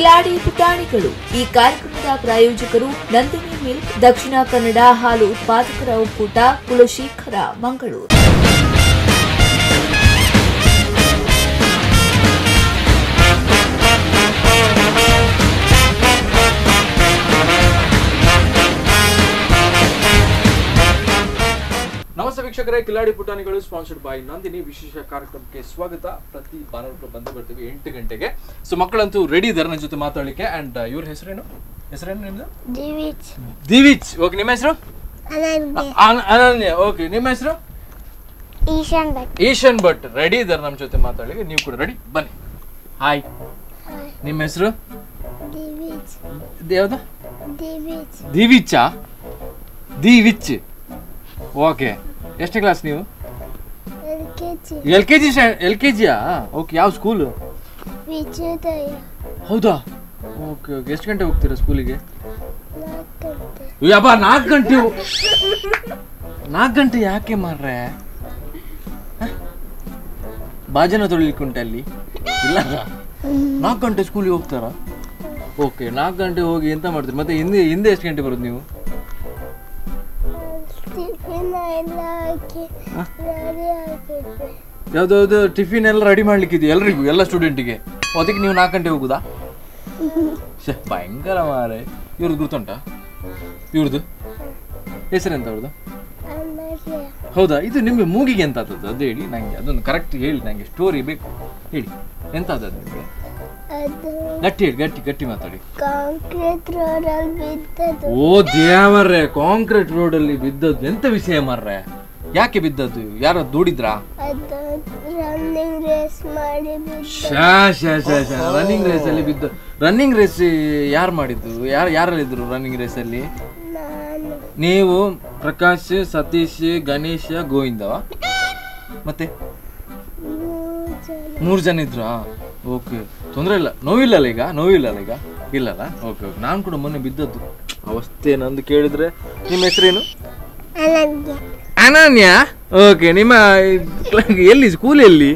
Kiladi ಪುಟಾಣಿಗಳು ಈ ಕಾರ್ಯಕ್ರಮದ ಪ್ರಾಯೋಜಕರು ನಂದಿನಿ ಮಿಲ್ಕ್, ದಕ್ಷಿಣ ಕನ್ನಡ ಹಾಲು ಉತ್ಪಾದಕರ ಒಕ್ಕೂಟ, ಕುಲಶೇಖರ, ಮಂಗಳೂರು. ನಮಸ್ತೆ ವೀಕ್ಷಕರೇ, ಕಿಲಾಡಿ ಪುಟಾಣಿಗಳು ಸ್ಪಾನ್ಸರ್ಡ್ ಬೈ ನಂದಿನಿ ವಿಶೇಷ ಕಾರ್ಯಕ್ರಮಕ್ಕೆ ಸ್ವಾಗತ. ಪ್ರತಿ ಭಾನುವಾರ ಬಂದು ಬರ್ತೀವಿ 8 ಗಂಟೆಗೆ. ಸೊ ಮಕ್ಕಳಂತೂ ರೆಡಿ ಇದ್ದಾರೆ ನನ್ನ ಜೊತೆ ಮಾತಾಡಲಿಕ್ಕೆ. ಅಂಡ್ ಇವ್ರ ಹೆಸರೇನು? ಹೆಸರೇನು ನಿಮ್ದು? ದಿವಿಚ್. ದಿವಿಚ್, ಓಕೆ. ನಿಮ್ಮ ಹೆಸರು? ಅನನ್ಯ, ಓಕೆ. ನಿಮ್ಮ ಹೆಸರು? ಈಶಾನ್ ಭಟ್. ಈಶಾನ್ ಭಟ್ ರೆಡಿ ಇದ್ದಾರೆ ನಮ್ಮ ಜೊತೆ ಮಾತಾಡಲಿಕ್ಕೆ. ನೀವು ಕೂಡ ರೆಡಿ ಬನ್ನಿ. ಹಾಯ್, ನಿಮ್ಮ ಹೆಸರು? ದಿವಿಚ್. ಯಾವ್ದು? ದಿವಿಚ್. ದಿವಿಚಾ? ದಿವಿಚ್, ಓಕೆ. ಎಷ್ಟನೇ ಕ್ಲಾಸ್ ನೀವು? L K G. L K ಜಿಯಾ? Okay. ಯಾವ ಸ್ಕೂಲು? ಹೌದಾ? Okay okay. ಎಷ್ಟು ಗಂಟೆ ಹೋಗ್ತೀರಾ ಸ್ಕೂಲಿಗೆ? ಯಬ್ಬಾ, 4 ಗಂಟೆ? 4 ಗಂಟೆ ಯಾಕೆ ಮಾರ್ರೆ? ಬಾಜನ ತೊಳಿಲಿಕ್ಕೆ ಉಂಟು ಅಲ್ಲಿ? ಇಲ್ಲ, 4 ಗಂಟೆ ಸ್ಕೂಲಿಗೆ ಹೋಗ್ತಾರಾ? ಓಕೆ, 4 ಗಂಟೆ ಹೋಗಿ ಎಂತ ಮಾಡ್ತೀರಿ ಮತ್ತೆ? ಹಿಂದೆ ಹಿಂದೆ ಎಷ್ಟು ಗಂಟೆ ಬರೋದು ನೀವು? ಯಾವ್ದಾವ್ದು ಟಿಫಿನ್ ಎಲ್ಲ ರೆಡಿ ಮಾಡ್ಲಿಕ್ಕಿದೆ ಎಲ್ರಿಗೂ, ಎಲ್ಲ ಸ್ಟೂಡೆಂಟಿಗೆ. ಅದಕ್ಕೆ ನೀವು 4 ಗಂಟೆ ಹೋಗುದಾ? ಭಯಂಕರ ಮಾರೆ. ಇವ್ರದ್ದು ಗುರ್ತುಂಟಾ? ಇವ್ರದ್ದು ಹೆಸರೆಂತ ಅವ್ರದ್ದು? ಹೌದಾ? ಇದು ನಿಮಗೆ ಮೂಗಿಗೆ ಎಂತ ಆದದ್ದು ಅದು ಹೇಳಿ ನಂಗೆ, ಅದೊಂದು ಕರೆಕ್ಟ್ ಹೇಳಿ ನಂಗೆ, ಸ್ಟೋರಿ ಬೇಕು ಹೇಳಿ. ಎಂತ ಆದದ್ದು ನಿಮಗೆ? ಗಟ್ಟಿ ಹೇಳಿ, ಗಟ್ಟಿ ಗಟ್ಟಿ ಮಾತಾಡಿ. ಕಾಂಕ್ರೀಟ್ ರೋಡಲ್ಲಿ ಬಿದ್ದದ್ದು. ಓ ದೇವರೇ, ಕಾಂಕ್ರೀಟ್ ರೋಡಲ್ಲಿ ಬಿದ್ದದ್ದು. ಎಂತ ವಿಷಯ ಮಾರ್ರೆ? ಯಾಕೆ ಬಿದ್ದದ್ದು? ಯಾರೋ ದೂಡಿದ್ರಾ? ರನ್ನಿಂಗ್ ರೇಸ್ ಮಾಡಿ. ರನ್ನಿಂಗ್ ರೇಸ್ ಅಲ್ಲಿ ಬಿದ್ದು. ರನ್ನಿಂಗ್ ರೇಸ್ ಯಾರು ಮಾಡಿದ್ದು? ಯಾರು ಯಾರಲ್ಲಿದ್ರು ರನ್ನಿಂಗ್ ರೇಸ್ ಅಲ್ಲಿ? ನೀವು, ಪ್ರಕಾಶ್, ಸತೀಶ್, ಗಣೇಶ, ಗೋವಿಂದವ, ಮತ್ತೆ 3 ಜನ ಇದ್ರಾ? ಓಕೆ, ತೊಂದರೆ ಇಲ್ಲ. ನೋವಿಲ್ಲಲ್ಲ ಈಗ? ನೋವಿಲ್ಲಲ್ಲ ಈಗ? ಇಲ್ಲಲ್ಲ? Okay okay. ನಾನು ಕೂಡ ಮೊನ್ನೆ ಬಿದ್ದದ್ದು ಅವಸ್ಥೆ ನಂದು ಕೇಳಿದ್ರೆ. ನಿಮ್ಮ ಹೆಸರೇನು? ಅನನ್ಯ, ಓಕೆ. ನಿಮ್ಮ ಎಲ್ಲಿ ಸ್ಕೂಲ್? ಎಲ್ಲಿ?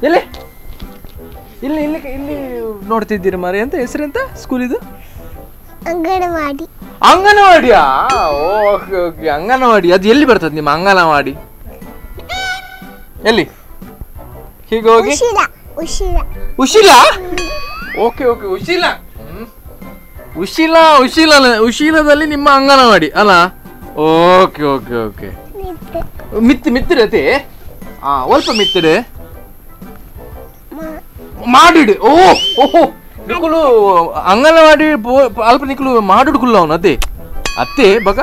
ಎಲ್ಲಿ? ಇಲ್ಲಿ ಇಲ್ಲಿ ಇಲ್ಲಿ ನೋಡ್ತಿದ್ದೀರಿ ಮಾರಿ. ಅಂತ ಹೆಸರೆಂತ ಸ್ಕೂಲ್ ಇದು? ಅಂಗನವಾಡಿ. ಅಂಗನವಾಡಿಯಾ? Okay okay, anganwadi. ಅದು ಎಲ್ಲಿ ಬರ್ತದೆ ನಿಮ್ಮ ಅಂಗನವಾಡಿ? ಎಲ್ಲಿ? ಹೀಗೆ ಹೋಗಿ ಉಶಿಲಾ. Okay okay, Ushila. Ushila, Ushila, ಉಶಿಲಾದಲ್ಲಿ ನಿಮ್ಮ ಅಂಗನವಾಡಿ ಅಲ್ಲ? Okay okay okay. ಮಿತ್ತು ಮಿತ್ತಿರತೆ? ಹಾ, ಒಲ್ಪ ಮಿತ್ತಿಡೆ ಮಾಡಿಡು. ಓ ಓಹೋ, ನಿಕುಲು ಅಂಗನವಾಡಿ ಅಲ್ಪ ನಿಕುಲು ಮಾಡಿಡು ಕುಲ್ಲ ಅವನು ಅದೇ ಅತ್ತೆ ಬಗ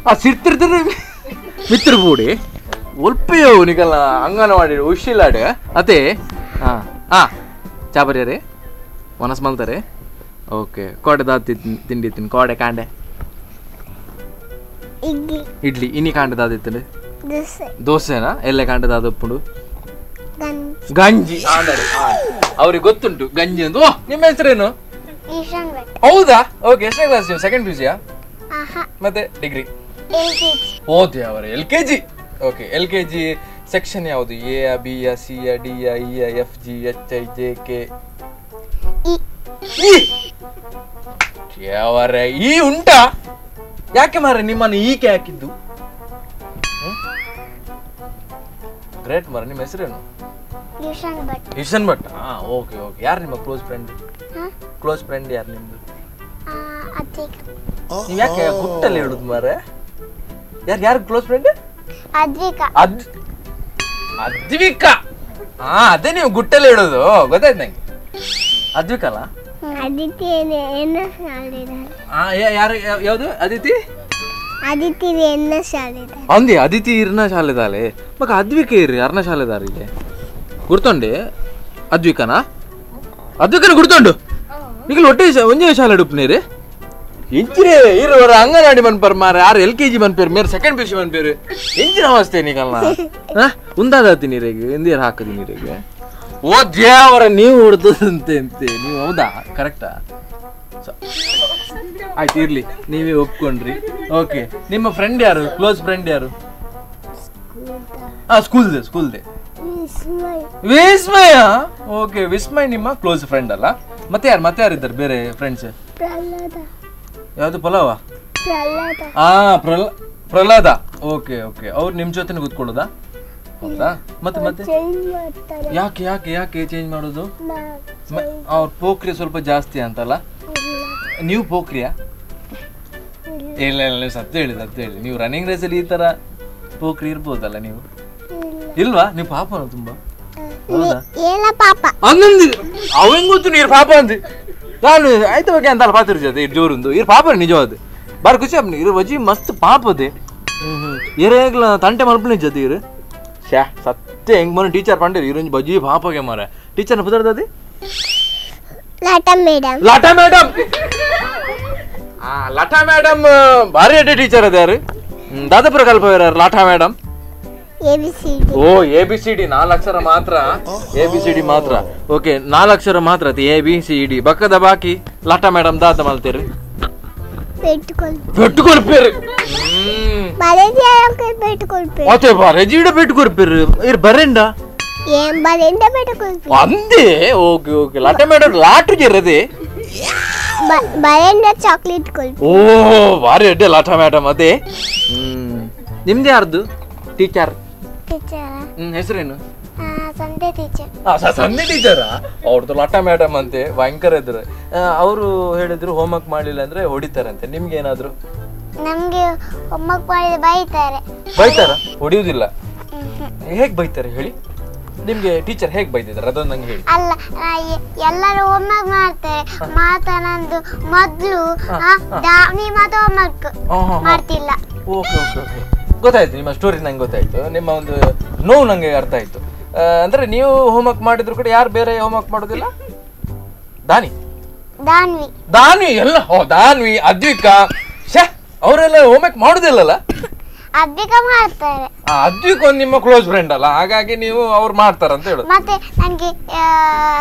ಆ ಸಿರ್ತಿರ್ತಿರ ಮಿತ್ರ ಬೂಡಿ ಒಲ್ಪೆಯೋ ನಿಕಲ್ಲ ಅಂಗನವಾಡಿ ಉಶಿಲಾಡು ಅದೇ. ಹಾಂ ಹಾಂ, ಚಾಬರಿಯರೇ ಮನಸ್ಸು ಮಲ್ತಾರೆ. ಓಕೆ, ಕೋಡೆ ದಾತಿ ತಿಂಡಿ ತಿನ್? ಕೋಡೆ ಕಾಂಡೆ ಇಡ್ಲಿ. ಇನಿ ಕಾಂಡೆ ದಾದಿತ್ತಂಡೆ? ದೋಸೆನಾ? ಎಲ್ಲ ಕಾಂಡೆ ದಾದಪ್ಪುಂಡು? ಗಂಜಿ. ಅವ್ರಿಗೆ ಗೊತ್ತುಂಟು ಗಂಜಿ ಅಂತ. ಓ, ನಿಮ್ಮ ಹೆಸರೇನು? ಹೌದಾ? ಓಕೆ. ಎಷ್ಟನೇ ಕ್ಲಾಸ್ ನೀವು? ಸೆಕೆಂಡ್ ಪಿ ಸಿಯಾ? ಮತ್ತೆ ಡಿಗ್ರಿ? ಓದಿ ಅವರೇ, L K G. Okay, L K G section ಯಾವುದು? A, B, C, D, E, F, G, H, I, J, K, E. ಅವರೇ, ಈ ಉಂಟಾ? ಯಾಕೆ ಮಾರ್ರೆ ನಿಮ್ಮನ್ನು ಈಕೆ ಹಾಕಿದ್ದು? ಗ್ರೇಟ್ ಮಾರ್ರೆ. ನಿಮ್ಮ ಹೆಸರೇನು? ಈಶಾನ್ ಭಟ್. ಈಶಾನ್ ಭಟ್, ಹಾ, ಓಕೆ ಓಕೆ. ಯಾರು ನಿಮ್ಮ close friend? Close friend ಯಾರು ನಿಮ್ದು? ನೀವು ಯಾಕೆ ಗುಟ್ಟಲ್ಲಿ ಹೇಳುದು ಮಾರ್ರೆ? ಯಾರು ಯಾರು ಕ್ಲೋಸ್ ಫ್ರೆಂಡ್? ಅದ್ವಿಕಾ. ಅದ್ವಿಕಾ, ಹಾ, ಅದೇ ನೀವು ಗುಟ್ಟಲ್ಲಿ ಹೇಳೋದು, ಗೊತ್ತಾಯ್ತು ನಂಗೆ. ಅದ್ವಿಕಾ ಅಲ್ಲ? ಅದಿತಿ. ಯಾರು? ಯಾವುದು ಅದಿತಿ? ಅದಿತಿ ಎನ್ನ ಶಾಲೆದಾರೆ? ಅಂದಿ ಅದಿತಿ ಇರ್ನ ಶಾಲೆದಾಲೆ. ಮಗ ಅದ್ವಿಕ ಇರ್ರಿ ಅರ್ನ ಶಾಲೆದಾರಿಗೆ ಗುರ್ತೊಂಡೆ. ಅದ್ವಿಕನಾ? ಅದ್ವಿಕನ ಗುರ್ತೊಂಡು ನಿಖಲ್ ಒಟ್ಟೆ ಒಂಜೇ ಶಾಲೆ ಉಪ್ಪನೇರಿ ಎಂಚಿರೇ ಇರುವರ ಅಂಗನವಾಡಿ ಮನ್ಪರ್ ಮಾರೆ ಯಾರು L K G ಮನ್ಪೇರು ಮೇರೆ second P U C ಮನ್ಪೇರು ಎಂಚಿನ ಅವಸ್ಥೆ ನಿಕಲ್ನ ಉಂದಾದಾತಿ ನೀರಿಗೆ ಎಂದೇರು ಹಾಕದಿ ನೀರಿಗೆ. ಓ ದೇವರ, ನೀವು ಹೊಡ್ತದಂತೆ ಅಂತೆ ನೀವು? ಹೌದಾ? ಕರೆಕ್ಟಾ? ಆಯ್ತು, ಇರ್ಲಿ, ನೀವೇ ಒಪ್ಕೊಂಡ್ರಿ. ಓಕೆ, ನಿಮ್ಮ ಫ್ರೆಂಡ್ ಯಾರು? ಕ್ಲೋಸ್ ಫ್ರೆಂಡ್ ಯಾರು? ಸ್ಕೂಲ್ದೆ. ಸ್ಕೂಲ್ದೆ ವಿಸ್ಮಯ್. ವಿಸ್ಮಯ, ಓಕೆ. ವಿಸ್ಮಯ್ ನಿಮ್ಮ ಕ್ಲೋಸ್ ಫ್ರೆಂಡ್ ಅಲ್ಲ? ಮತ್ತೆ ಯಾರು, ಮತ್ತೆ ಯಾರಿದ್ದಾರೆ ಬೇರೆ ಫ್ರೆಂಡ್ಸ್? ಪ್ರಹ್ಲಾದ. ಯಾವುದು ಪಲಾವ? ಪ್ರಹ್ಲಾದ. ಆ ಪ್ರಹ್ಲಾದ, ಓಕೆ ಓಕೆ. ಅವ್ರು ನಿಮ್ಮ ಜೊತೆನೇ ಕೂತ್ಕೊಳ್ಳೋದಾ? ಹೌದಾ? ಮತ್ತೆ ಮತ್ತೆ ಯಾಕೆ ಯಾಕೆ ಯಾಕೆ ಚೇಂಜ್ ಮಾಡೋದು? ಅವ್ರ ಪೋಖ್ರಿ ಸ್ವಲ್ಪ ಜಾಸ್ತಿ ಅಂತಲ್ಲ? ನೀವು ಪೋಖ್ರಿಯಾ? ಇಲ್ಲ ಇಲ್ಲ, ನೀವು ಸತ್ಯ ಹೇಳಿ, ಸತ್ಯ ಹೇಳಿ. ನೀವು ರನ್ನಿಂಗ್ ರೇಸಲ್ಲಿ ಈ ತರ ಪೋಖ್ರಿ ಇರ್ಬೋದಲ್ಲ ನೀವು? ಇಲ್ವಾ? ನೀವು ಪಾಪನ ತುಂಬಾ? ಪಾಪ ಅವ ಹೆಂಗ್ ಗೊತ್ತು ನೀರು ಪಾಪ ಅಂದು? ನಾನು ಆಯ್ತು ಬಗ್ಗೆ ಅಂತಲ್ಲ ಪಾತಿರ್ ಜೊತೆ ಇರ್ ಜೋರುಂದು ಇರ್ ಪಾಪ ನಿಜವಾದ ಬಾರಿ ಖುಷಿ ಆಪ್ನಿ ಇರು ಬಜ್ಜಿ ಮಸ್ತ್ ಪಾಪದೆ. ಹ್ಮ್ ಹ್ಮ್ ಏರೇಗ್ಲ ತಂಟೆ ಮಲ್ಪನೆ ಜೊತೆ ಇರು ಶ್ಯಾ ಸತ್ಯ ಹೆಂಗ್ ಮನ ಟೀಚರ್ ಪಂಡಿರು ಇರೊಂಜಿ ಬಜ್ಜಿ ಪಾಪಗೆ ಮಾರ. ಟೀಚರ್ನ ಪುದರ್ದದಿ? ಲತಾ ಮೇಡಮ್. ಲತಾ ಮೇಡಮ್, ಆ ಲತಾ ಮೇಡಮ್ ಭಾರಿ ಅಡ್ಡೆ ಟೀಚರ್ ಅದ ಯಾರು? Dadapura ಕಲ್ಪವೇರ Latha madam. O A B C D 4 ಅಕ್ಷರ ಮಾತ್ರ, A B C D ಮಾತ್ರ. ಓಕೆ, 4 ಅಕ್ಷರ ಮಾತ್ರ A B C D. ಬಕ್ಕದ ಬಾಕಿ ಲತಾ ಮೇಡಮ್ ದಾದ ಮಲ್ತೀರಿ? ಪೆಟ್ಟುಕೊಳ್ಪೇರು. ಬರೆಂಡ ಅಂದೇ. Okay okay, Latha madam ಲಾಟು ಜರದೆ chocolate. ಓ ಭಾರಿ ಅಡ್ಡೆ ಲತಾ ಮೇಡಮ್ ಅದೇ. ನಿಮ್ದು ಯಾರ್ದು ಟೀಚರ್? ಹೆಸರೇನು? ಸಂಧ್ಯಾ ಟೀಚರ್. ಸಂಧ್ಯಾ ಟೀಚರಾ? ಅವ್ರದ್ದು ಲತಾ ಮೇಡಮ್ ಅಂತೆ, ಭಯಂಕರ ಇದ್ರು ಅವರು. ಹೇಳಿದ್ರು ಹೋಮ್ವರ್ಕ್ ಮಾಡಲಿಲ್ಲ ಅಂದ್ರೆ ಹೊಡಿತಾರಂತೆ. ನಿಮ್ಗೆ ಏನಾದ್ರು? ನಮ್ಗೆ ಹೋಮ್ವರ್ಕ್ ಮಾಡಿದ್ರೆ ಬೈತಾರೆ. ಬೈತಾರ? ಹೊಡಿಯುವುದಿಲ್ಲ. ಹೇಗ್ ಬೈತಾರೆ ಹೇಳಿ? ನಿಮ್ಗೆ ಟೀಚರ್ ಹೇಗ್ ಬೈತಿದ್ದಾರೆ ಅದೊಂದು ನಂಗೆ ಹೇಳಿ. ಅಲ್ಲ, ಎಲ್ಲರೂ ಹೋಮ್ವರ್ಕ್ ಮಾಡ್ತಾರೆ, ಮಾತಾ ನಂದು ಮೊದಲು ದಾವಣಿ ಮಾತ್ರ ಹೋಮ್ವರ್ಕ್ ಮಾಡ್ತಿಲ್ಲ. Okay okay okay, ಗೊತ್ತಾಯ್ತು ನಿಮ್ಮ ಸ್ಟೋರಿ ನಂಗೆ ಗೊತ್ತಾಯ್ತು, ನಿಮ್ಮ ಒಂದು ನೋವು ನಂಗೆ ಅರ್ಥ ಆಯ್ತು. ಅಂದ್ರೆ ನೀವು ಹೋಮ್ವರ್ಕ್ ಮಾಡಿದ್ರು ಕೂಡ ಯಾರು ಬೇರೆ ಹೋಮ್ವರ್ಕ್ ಮಾಡೋದಿಲ್ಲ? ದಾನಿ, ದಾನ್ವಿ, ದಾನ್ವಿ ಎಲ್ಲ. ಓ ದಾನ್ವಿ, ಅದ್ವಿಕಾ, ಶ್ಯಾ ಅವರೆಲ್ಲ ಹೋಮ್ವರ್ಕ್ ಮಾಡೋದಿಲ್ಲಲ್ಲ? ಅದ್ವಿಕಾ ಮಾಡ್ತಾರೆ. ಅದ್ವಿಕ್ ಒಂದು ನಿಮ್ಮ ಕ್ಲೋಸ್ ಫ್ರೆಂಡ್ ಅಲ್ಲ, ಹಾಗಾಗಿ ನೀವು ಅವ್ರು ಮಾಡ್ತಾರ ಅಂತ ಹೇಳುದು. ಮತ್ತೆ ನನಗೆ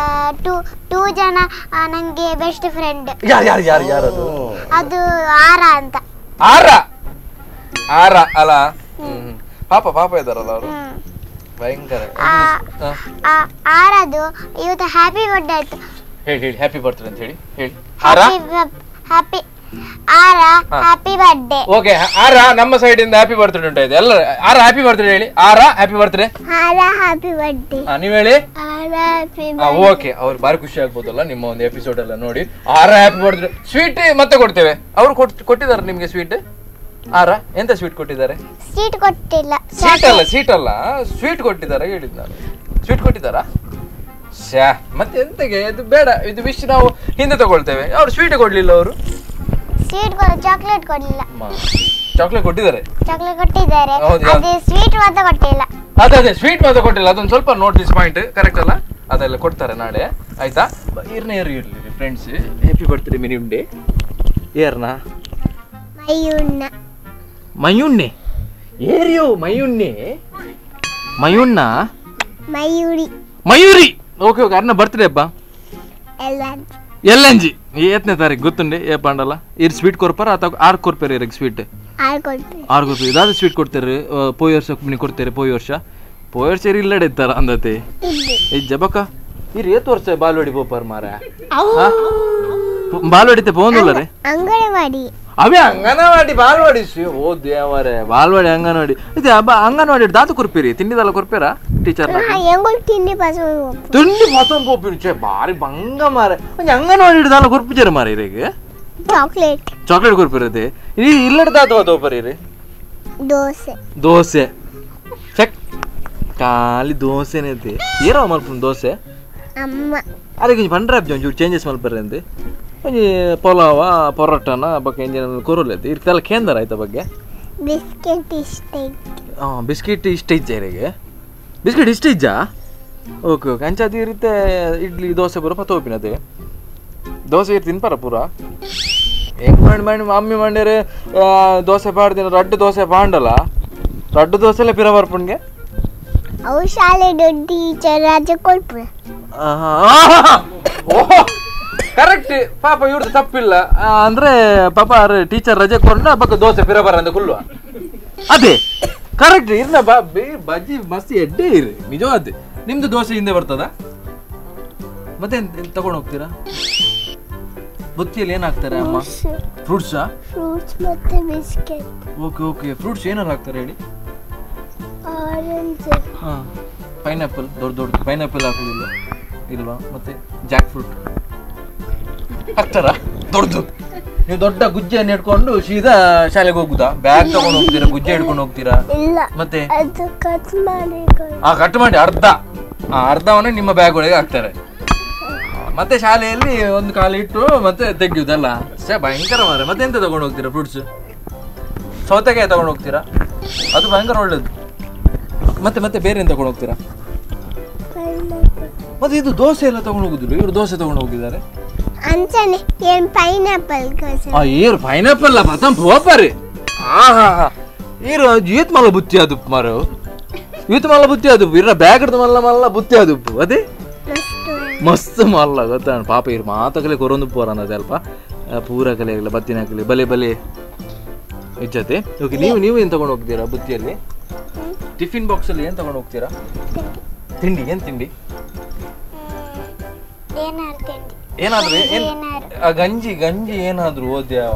ಟೂ ಜನ ನನಗೆ ಬೆಸ್ಟ್ ಫ್ರೆಂಡ್. ಯಾರು ಯಾರು ಯಾರು ಯಾರು ಅದು? ಅದು ಆರ ಅಂತ. ಆರ ಆರ ಅಲ್ಲ, ಪಾಪ ಪಾಪ ಇದಾರಲ್ಲ ಅವರು, ಭಯಂಕರ. ಆರದು ಇವತ್ತು ಹ್ಯಾಪಿ ಬರ್ತ್ಡೇ ಆಯ್ತು. ಹೇಳಿ ಹೇಳಿ ಹ್ಯಾಪಿ ಬರ್ತ್ಡೇ ಅಂತ ಹೇಳಿ ಹೇಳಿ. ಆರ ಹ್ಯಾಪಿ, ಆರ happy birthday. Okay, ಆರ ನಮ್ಮ ಸೈಡ್ ಇಂದ ಹ್ಯಾಪಿ ಬರ್ತ್ಡೇ ಉಂಟಾಯ್ತು ಎಲ್ಲ. ಆರ ಹ್ಯಾಪಿ ಬರ್ತ್ಡೇ ಹೇಳಿ. ಆರ ಹ್ಯಾಪಿ ಬರ್ತ್ಡೇ. ಆರ ಹ್ಯಾಪಿ ಬರ್ತ್ಡೇ. ನೀವು ಹೇಳಿ. ಆರ happy birthday. Okay, ಅವ್ರು ಬಾರಿ ಖುಷಿ ಆಗ್ಬೋದಲ್ಲ ನಿಮ್ಮ ಒಂದು ಎಪಿಸೋಡ್ ಎಲ್ಲ ನೋಡಿ. ಆರ happy birthday. Sweet ಮತ್ತೆ ಕೊಡ್ತೇವೆ. ಅವರು ಕೊಟ್ಟಿದ್ದಾರೆ ನಿಮ್ಗೆ ಸ್ವೀಟ್? ಆರ ಎಂತ ಸ್ವೀಟ್ ಕೊಟ್ಟಿದ್ದಾರೆ? ಸ್ವೀಟ್ ಕೊಟ್ಟಿಲ್ಲ. ಸ್ವೀಟ್ ಅಲ್ಲ, ಸ್ವೀಟ್ ಅಲ್ಲ, ಸ್ವೀಟ್ ಕೊಟ್ಟಿದ್ದಾರೆ ಹೇಳಿದ್ ನಾನು. ಸ್ವೀಟ್ ಕೊಟ್ಟಿದ್ದಾರಾ? ಶ್ಯಾ, ಮತ್ತೆ ಎಂತಗೆ ಇದು ಬೇಡ, ಇದು ವಿಶ್ ನಾವು ಹಿಂದೆ ತಗೊಳ್ತೇವೆ. ಅವ್ರು ಸ್ವೀಟ್ ಕೊಡ್ಲಿಲ್ಲ, ಅವರು ಸ್ವೀಟ್ ಚಾಕ್ಲೇಟ್ ಕೊಡ್ಲಿಲ್ಲ. ಚಾಕ್ಲೇಟ್ ಕೊಟ್ಟಿದ್ದಾರೆ, ಚಾಕ್ಲೇಟ್ ಕೊಟ್ಟಿದ್ದಾರೆ, ಅದೇ ಸ್ವೀಟ್ ಮಾತ್ರ ಕೊಟ್ಟಿಲ್ಲ. ಅದೇ ಅದೇ ಸ್ವೀಟ್ ಮಾತ್ರ ಕೊಟ್ಟಿಲ್ಲ, ಅದೊಂದು ಸ್ವಲ್ಪ note this point correct ಅಲ್ಲ? ಅದೆಲ್ಲ ಕೊಡ್ತಾರೆ ನಾಳೆ, ಆಯ್ತಾ? ಇರ್ನ ಇರ್ಲಿ friends, happy birthday mini ಉಂಡೆ. ಏರ್ನಾ? ಮಯೂರ್ನ. ಮಯೂರ್ನೆ ಏರಿಯೋ? ಮಯೂರ್ನೆ, ಮಯೂರ್ನ, ಮಯೂರಿ, ಮಯೂರಿ. ಓಕೆ ಓಕೆ, ಅರ್ನ ಬರ್ತ್ಡೇ ಅಪ್ಪ ಎಲ್ಲಂಜಿ ಏತ್ನೇ ತಾರೀಕು ಗೊತ್ತುಂಡೆ? ಏ ಪಾಂಡಲ್ಲ ಇರ್ ಸ್ವೀಟ್ ಕೊರ್ಪಾರ ಅಥವಾ ಆರು ಕೊರ್ಪೇರು? ಇರಕ್ಕೆ ಸ್ವೀಟ್ ಆರು ಕೊರ್ಪೇರು. ಇದಾದ ಸ್ವೀಟ್ ಕೊಡ್ತಾರೆ ಪೋಯ್ ವರ್ಷ ಕೊಡ್ತಾರೆ. ಪೋಯ್ ವರ್ಷ ಪೋಯ್ ವರ್ಷ ಇಲ್ಲಡೆ ಇರ್ತಾರ ಅಂದತೆ ಈ ಜಬಕ ಇರ್ ಏತ್ ವರ್ಷ ಬಾಲ್ವಾಡಿ ಪೋಪಾರ್ ಮಾರ? ಬಾಲ್ವಾಡಿತೆ ಪೋಂದುಲ್ಲ ರೀ? ಅಂಗನವಾಡಿ. ಅವೇ ಅಂಗನವಾಡಿ ಬಾಲ್ವಾಡಿ. ಓ ದೇವರೇ, ಬಾಲ್ವಾಡಿ ಅಂಗನವಾಡಿ ಇದು ಹಬ್ಬ. ಅಂಗನವಾಡಿ ದಾತು ಕೊರ್ಪೀರಿ? ತಿಂಡಿದಲ್ಲ ಕೊರ್ಪೇರಾ ಟೀಚರ್? ತಿಂಡಿ ತಿಂಡಿ ಪಸಂದ್ ಪೋಪಿರಿ. ಛೇ ಬಾರಿ ಬಂಗ ಮಾರೆ. ಒಂಜಿ ಅಂಗನವಾಡಿ ದಾಲ ಕೊರ್ಪಿಜರ ಮಾರೆ ಇರೆಗ್? ಚಾಕ್ಲೇಟ್. ಚಾಕ್ಲೇಟ್ ಕೊರ್ಪಿರದೆ. ಈ ಇಲ್ಲಡ ದಾತು ತೋಪರಿ? ದೋಸೆ. ದೋಸೆ ಚೆಕ್, ಖಾಲಿ ದೋಸೆನೇ ಇದೆ. ಏರೋ ಮಲ್ಪುನ ದೋಸೆ ಅಮ್ಮ ಅದಕ್ಕೆ ಪಂಡ್ರೆ ಒಂಚೂರು ಚೇಂಜಸ್ ಮಲ್ಪರೆ ಅಂತೆ. ಒಂಜಿ ಪಲಾವ ಪೊರೋಟನ ಬೊಕ್ಕ ಎಂಜಿನ ಕೊರೊಲೆತ್ ಇರ್ತೆಲ್ಲ ಕೇಂದ್ರ ಆಯ್ತ ಬಗ್ಗೆ. ಬಿಸ್ಕೆಟ್ ಇಷ್ಟ. ಹಾಂ, ಬಿಸ್ಕೆಟ್ ಇಷ್ಟ ಇಜ್ಜ ಇರೆಗೆ? ಬಿಸ್ಕೆಟ್ ಇಷ್ಟ ಇಜ್ಜಾ? ಓಕೆ ಓಕೆ, ಅಂಚ ಅದು ಇರುತ್ತೆ ಇಡ್ಲಿ ದೋಸೆ ಪೂರ ಪತ್ತೋಪಿನತೆ. ದೋಸೆ ಇರ್ ತಿನ್ಪಾರ ಪೂರ? ಹೆಂಗ್ ಮಾಡಿ ಮಾಡಿ ಮಮ್ಮಿ ಮಾಡ್ಯಾರೆ ದೋಸೆ ಪಾಡ್ದಿನ ರಡ್ಡು ದೋಸೆ ಪಾಂಡಲ್ಲ, ರಡ್ಡು ದೋಸೆಲ್ಲ ಪಿರ ಬರ್ಪುಣ್ಗೆ. ಅವು ಶಾಲೆ ಟೀಚರ್ ರಜೆ ಕೊಡ್ಪು. ಕರೆಕ್ಟ್, ಪಾಪ ಇವ್ರದ್ದು ತಪ್ಪಿಲ್ಲ. ಅಂದ್ರೆ ಪಾಪ ಟೀಚರ್ ರಜೆ ಕೊಡ್ನ ಬಕ್ಕ ದೋಸೆ ಪಿರ ಬರ ಅಂತ ಕುಲ್ವ ಅದೇ. Correct ಇರ್ನ ಬಜ್ಜಿ ಮಸ್ತ್ ಎಡ್ಡೆ ಇರಿ ನಿಜವಾದ. ನಿಮ್ದು ದೋಸೆ ಹಿಂದೆ ಬರ್ತದ? ಮತ್ತೆ ತಗೊಂಡು ಹೋಗ್ತೀರಾ? ಬುತ್ತಿಯಲ್ಲಿ ಏನ್ ಹಾಕ್ತಾರೆ ಅಮ್ಮ? ಫ್ರೂಟ್ಸಾ? ಫ್ರೂಟ್ಸ್ ಮತ್ತೆ biscuit. Okay okay, fruits ಏನಾರು ಹಾಕ್ತಾರೆ ಹೇಳಿ? ಆರೆಂಜ್. ಹಾ, ಪೈನಾಪಲ್, ದೊಡ್ಡ ದೊಡ್ಡ ಪೈನಾಪಲ್ ಹಾಕೋದಿಲ್ಲ ಇಲ್ವಾ? ಮತ್ತೆ ಜಾಕ್ ಫ್ರೂಟ್ ಹಾಕ್ತಾರಾ ದೊಡ್ಡದು? ನೀವು ದೊಡ್ಡ ಗುಜ್ಜೆಯನ್ನು ಹಿಡ್ಕೊಂಡು ಸೀದಾ ಶಾಲೆಗೆ ಹೋಗುದಾ? ಬ್ಯಾಗ್ ತಗೊಂಡು ಹೋಗ್ತೀರಾ, ಗುಜ್ಜೆ ಹಿಡ್ಕೊಂಡು ಹೋಗ್ತೀರಾ? ಇಲ್ಲ. ಮತ್ತೆ ಅದು ಕಟ್ ಮಾಡಿ, ಕಟ್ ಮಾಡಿ ಅರ್ಧ, ಅರ್ಧವನ್ನೇ ನಿಮ್ಮ ಬ್ಯಾಗ್ ಒಳಗೆ ಹಾಕ್ತಾರೆ. ಮತ್ತೆ ಶಾಲೆಯಲ್ಲಿ ಒಂದು ಕಾಲು ಇಟ್ಟು ಮತ್ತೆ ತೆಗೆಯುವುದಲ್ಲ, ಭಯಂಕರ ಮಾರ್ರೆ. ಮತ್ತೆ ಎಂತ ತಗೊಂಡು ಹೋಗ್ತೀರಾ ಫ್ರೂಟ್ಸ್? ಸೌತೆಕಾಯಿ ತಗೊಂಡು ಹೋಗ್ತೀರಾ? ಅದು ಭಯಂಕರ ಒಳ್ಳೇದು. ಮತ್ತೆ ಮತ್ತೆ ಬೇರೆ ಏನು ತಗೊಂಡು ಹೋಗ್ತೀರಾ? ಮತ್ತೆ ಇದು ದೋಸೆ ಎಲ್ಲ ತಗೊಂಡು ಹೋಗುದಿಲ್ಲ ಇವರು? ದೋಸೆ ತಗೊಂಡು ಹೋಗಿದ್ದಾರೆ. ಪೈನಾಪಲ್ ಪೋಪರಿ. ಹಾ ಹಾ ಹಾ, ಈರು ಈತ್ ಮಲ್ಲ ಬುತ್ತಿ ಅದು ಮಾರು, ಈತ್ ಮಲ್ಲ ಬುತ್ತಿ ಅದು ಇರ ಬ್ಯಾಗ್ ಮಲ್ಲ ಮಲ್ಲ ಬುತ್ತಿ ಅದು ಅದೇ ಮಸ್ತ್ ಮಲ್ಲ ಗೊತ್ತಾ. ಪಾಪ ಇರು ಮಾತಕಲೆ ಕೊರೊಂದು ಪೋರ ಅನ್ನೋದು ಅಲ್ಪ ಪೂರ ಕಲೆ ಆಗಲ್ಲ ಬತ್ತಿನ ಹಾಕಲಿ ಬಲೆ ಬಲೆ ಇಜ್ಜತೆ. ಓಕೆ, ನೀವು ನೀವು ಏನು ತಗೊಂಡು ಹೋಗ್ತೀರಾ ಬುತ್ತಿಯಲ್ಲಿ? ಟಿಫಿನ್ ಬಾಕ್ಸ್ ಅಲ್ಲಿ ಏನು ತಗೊಂಡು ಹೋಗ್ತೀರಾ? ತಿಂಡಿ ಏನು ತಿಂಡಿ? ಏನಾದ್ರು ಗಂಜಿ, ಗಂಜಿ ಏನಾದ್ರು ಓದ್ಯಾವ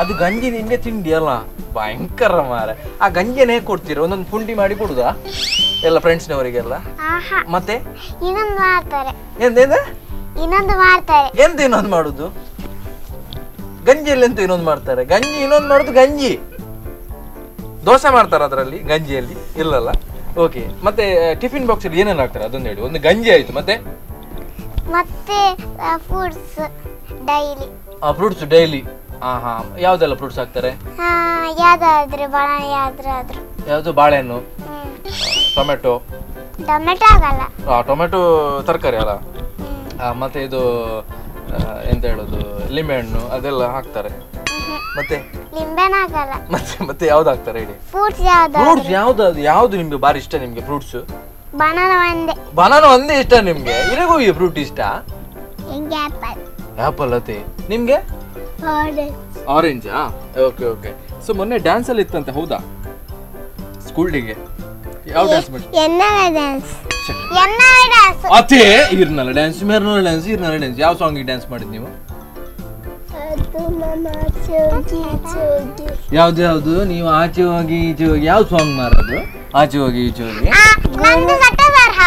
ಅದು ಗಂಜಿ ನಿಂಗೆ ತಿಂಡಿ ಅಲ್ಲ, ಭಯಂಕರ ಮಾರೆ. ಆ ಗಂಜಿನ ಹೇಗೆ ಕೊಡ್ತೀರಾ? ಒಂದೊಂದು ಪುಂಡಿ ಮಾಡಿ ಕೊಡುದಾ ಎಲ್ಲ ಫ್ರೆಂಡ್ಸ್ನವರಿಗೆಲ್ಲ? ಮತ್ತೆ ಇನ್ನೊಂದು ಮಾಡ್ತಾರೆ. ಎಂತ ಮಾಡ್ತಾರೆ? ಎಂತ ಇನ್ನೊಂದು ಮಾಡುದು? ಗಂಜಿಯಲ್ಲಿ ಎಂತ ಇನ್ನೊಂದು ಮಾಡ್ತಾರೆ? ಗಂಜಿ ಇನ್ನೊಂದು ಮಾಡುದು, ಗಂಜಿ ದೋಸೆ ಮಾಡ್ತಾರ ಅದರಲ್ಲಿ ಗಂಜಿಯಲ್ಲಿ ಇಲ್ಲಲ್ಲ. ಓಕೆ, ಮತ್ತೆ ಟಿಫಿನ್ ಬಾಕ್ಸ್ ಅಲ್ಲಿ ಏನೆಲ್ಲ ಹಾಕ್ತಾರೆ ಅದೊಂದು ಹೇಳಿ. ಒಂದು ಗಂಜಿ ಆಯ್ತು, ಮತ್ತೆ ಮತ್ತೆ fruits daily. Fruits daily. ಹಾ ಹಾ, ಯಾವ್ದೆಲ್ಲ ಫ್ರೂಟ್ಸ್ ಹಾಕ್ತಾರೆ? ಯಾವ್ದಾದ್ರು ಬಾಳೆ, ಯಾವ್ದಾದ್ರು ಯಾವ್ದು? ಬಾಳೆಹಣ್ಣು, ಟೊಮೆಟೊ. ಟೊಮೆಟೊ ಆಗಲ್ಲ, ಟೊಮೆಟೊ ತರಕಾರಿ ಅಲ್ಲ. ಮತ್ತೆ ಇದು ಎಂತ ಹೇಳೋದು, ಲಿಂಬೆಹಣ್ಣು ಅದೆಲ್ಲ ಹಾಕ್ತಾರೆ. ಮತ್ತೆ ಲಿಂಬೆಹಣ್ಣು ಆಗಲ್ಲ. ಮತ್ತೆ ಮತ್ತೆ ಯಾವ್ದು ಹಾಕ್ತಾರೆ ಹೇಳಿ? ಫ್ರೂಟ್ಸ್ ಯಾವ್ದು? ಫ್ರೂಟ್ಸ್ ಯಾವ್ದು ಯಾವ್ದು ನಿಮ್ಗೆ ಬಾರಿ ಇಷ್ಟ? ನಿಮ್ಗೆ ಫ್ರೂಟ್ಸ್ ಬನಾನಾ ಒಂದೇ. ಬನಾನಾ ಒಂದೇ ಇಷ್ಟ ನಿಮ್ಗೆ? ಇರಗೂ ಈ ಫ್ರೂಟ್ ಇಷ್ಟ? ಆಪಲ್. ಆಪಲ್ ಅದೇ. ನಿಮ್ಗೆ? ಆರೆಂಜಾ? Okay okay. So ಮೊನ್ನೆ ಡ್ಯಾನ್ಸ್ ಅಲ್ಲಿ ಇತ್ತಂತೆ ಹೌದಾ? ಸ್ಕೂಲ್ ಡೇಗೆ ಯಾವ ಡ್ಯಾನ್ಸ್ ಮಾಡಿ? ಎನ್ನಲ ಡ್ಯಾನ್ಸ್. ಎನ್ನಲ ಡ್ಯಾನ್ಸ್ ಅದೇ ಇರ್ನಲ್ಲ ಡ್ಯಾನ್ಸ್, ಮೇರ್ನಲ್ಲ ಡ್ಯಾನ್ಸ್, ಇರ್ನಲ್ಲ ಡ್ಯಾನ್ಸ್. ಯಾವ ಸಾಂಗ್ ಡ್ಯಾನ್ಸ್ ಮಾಡಿದ್ ನೀವು? ಅದು ನಮ್ಮ ಆಚೆ ಹೋಗಿ ಈಚೆ ಹೋಗಿ. ಯಾವ್ದು ಯಾವ್ದು ನೀವು ಆಚೆ ಹೋಗಿ ಈಚೆ ಹೋಗಿ ಯಾವ ಸಾಂಗ್ ಮಾರೋದು? ಆಚೆ ಹೋಗಿ ಈಚೆ ಹೋಗಿ. ನಂದು ಸಟ್ಟ ಸರಹ.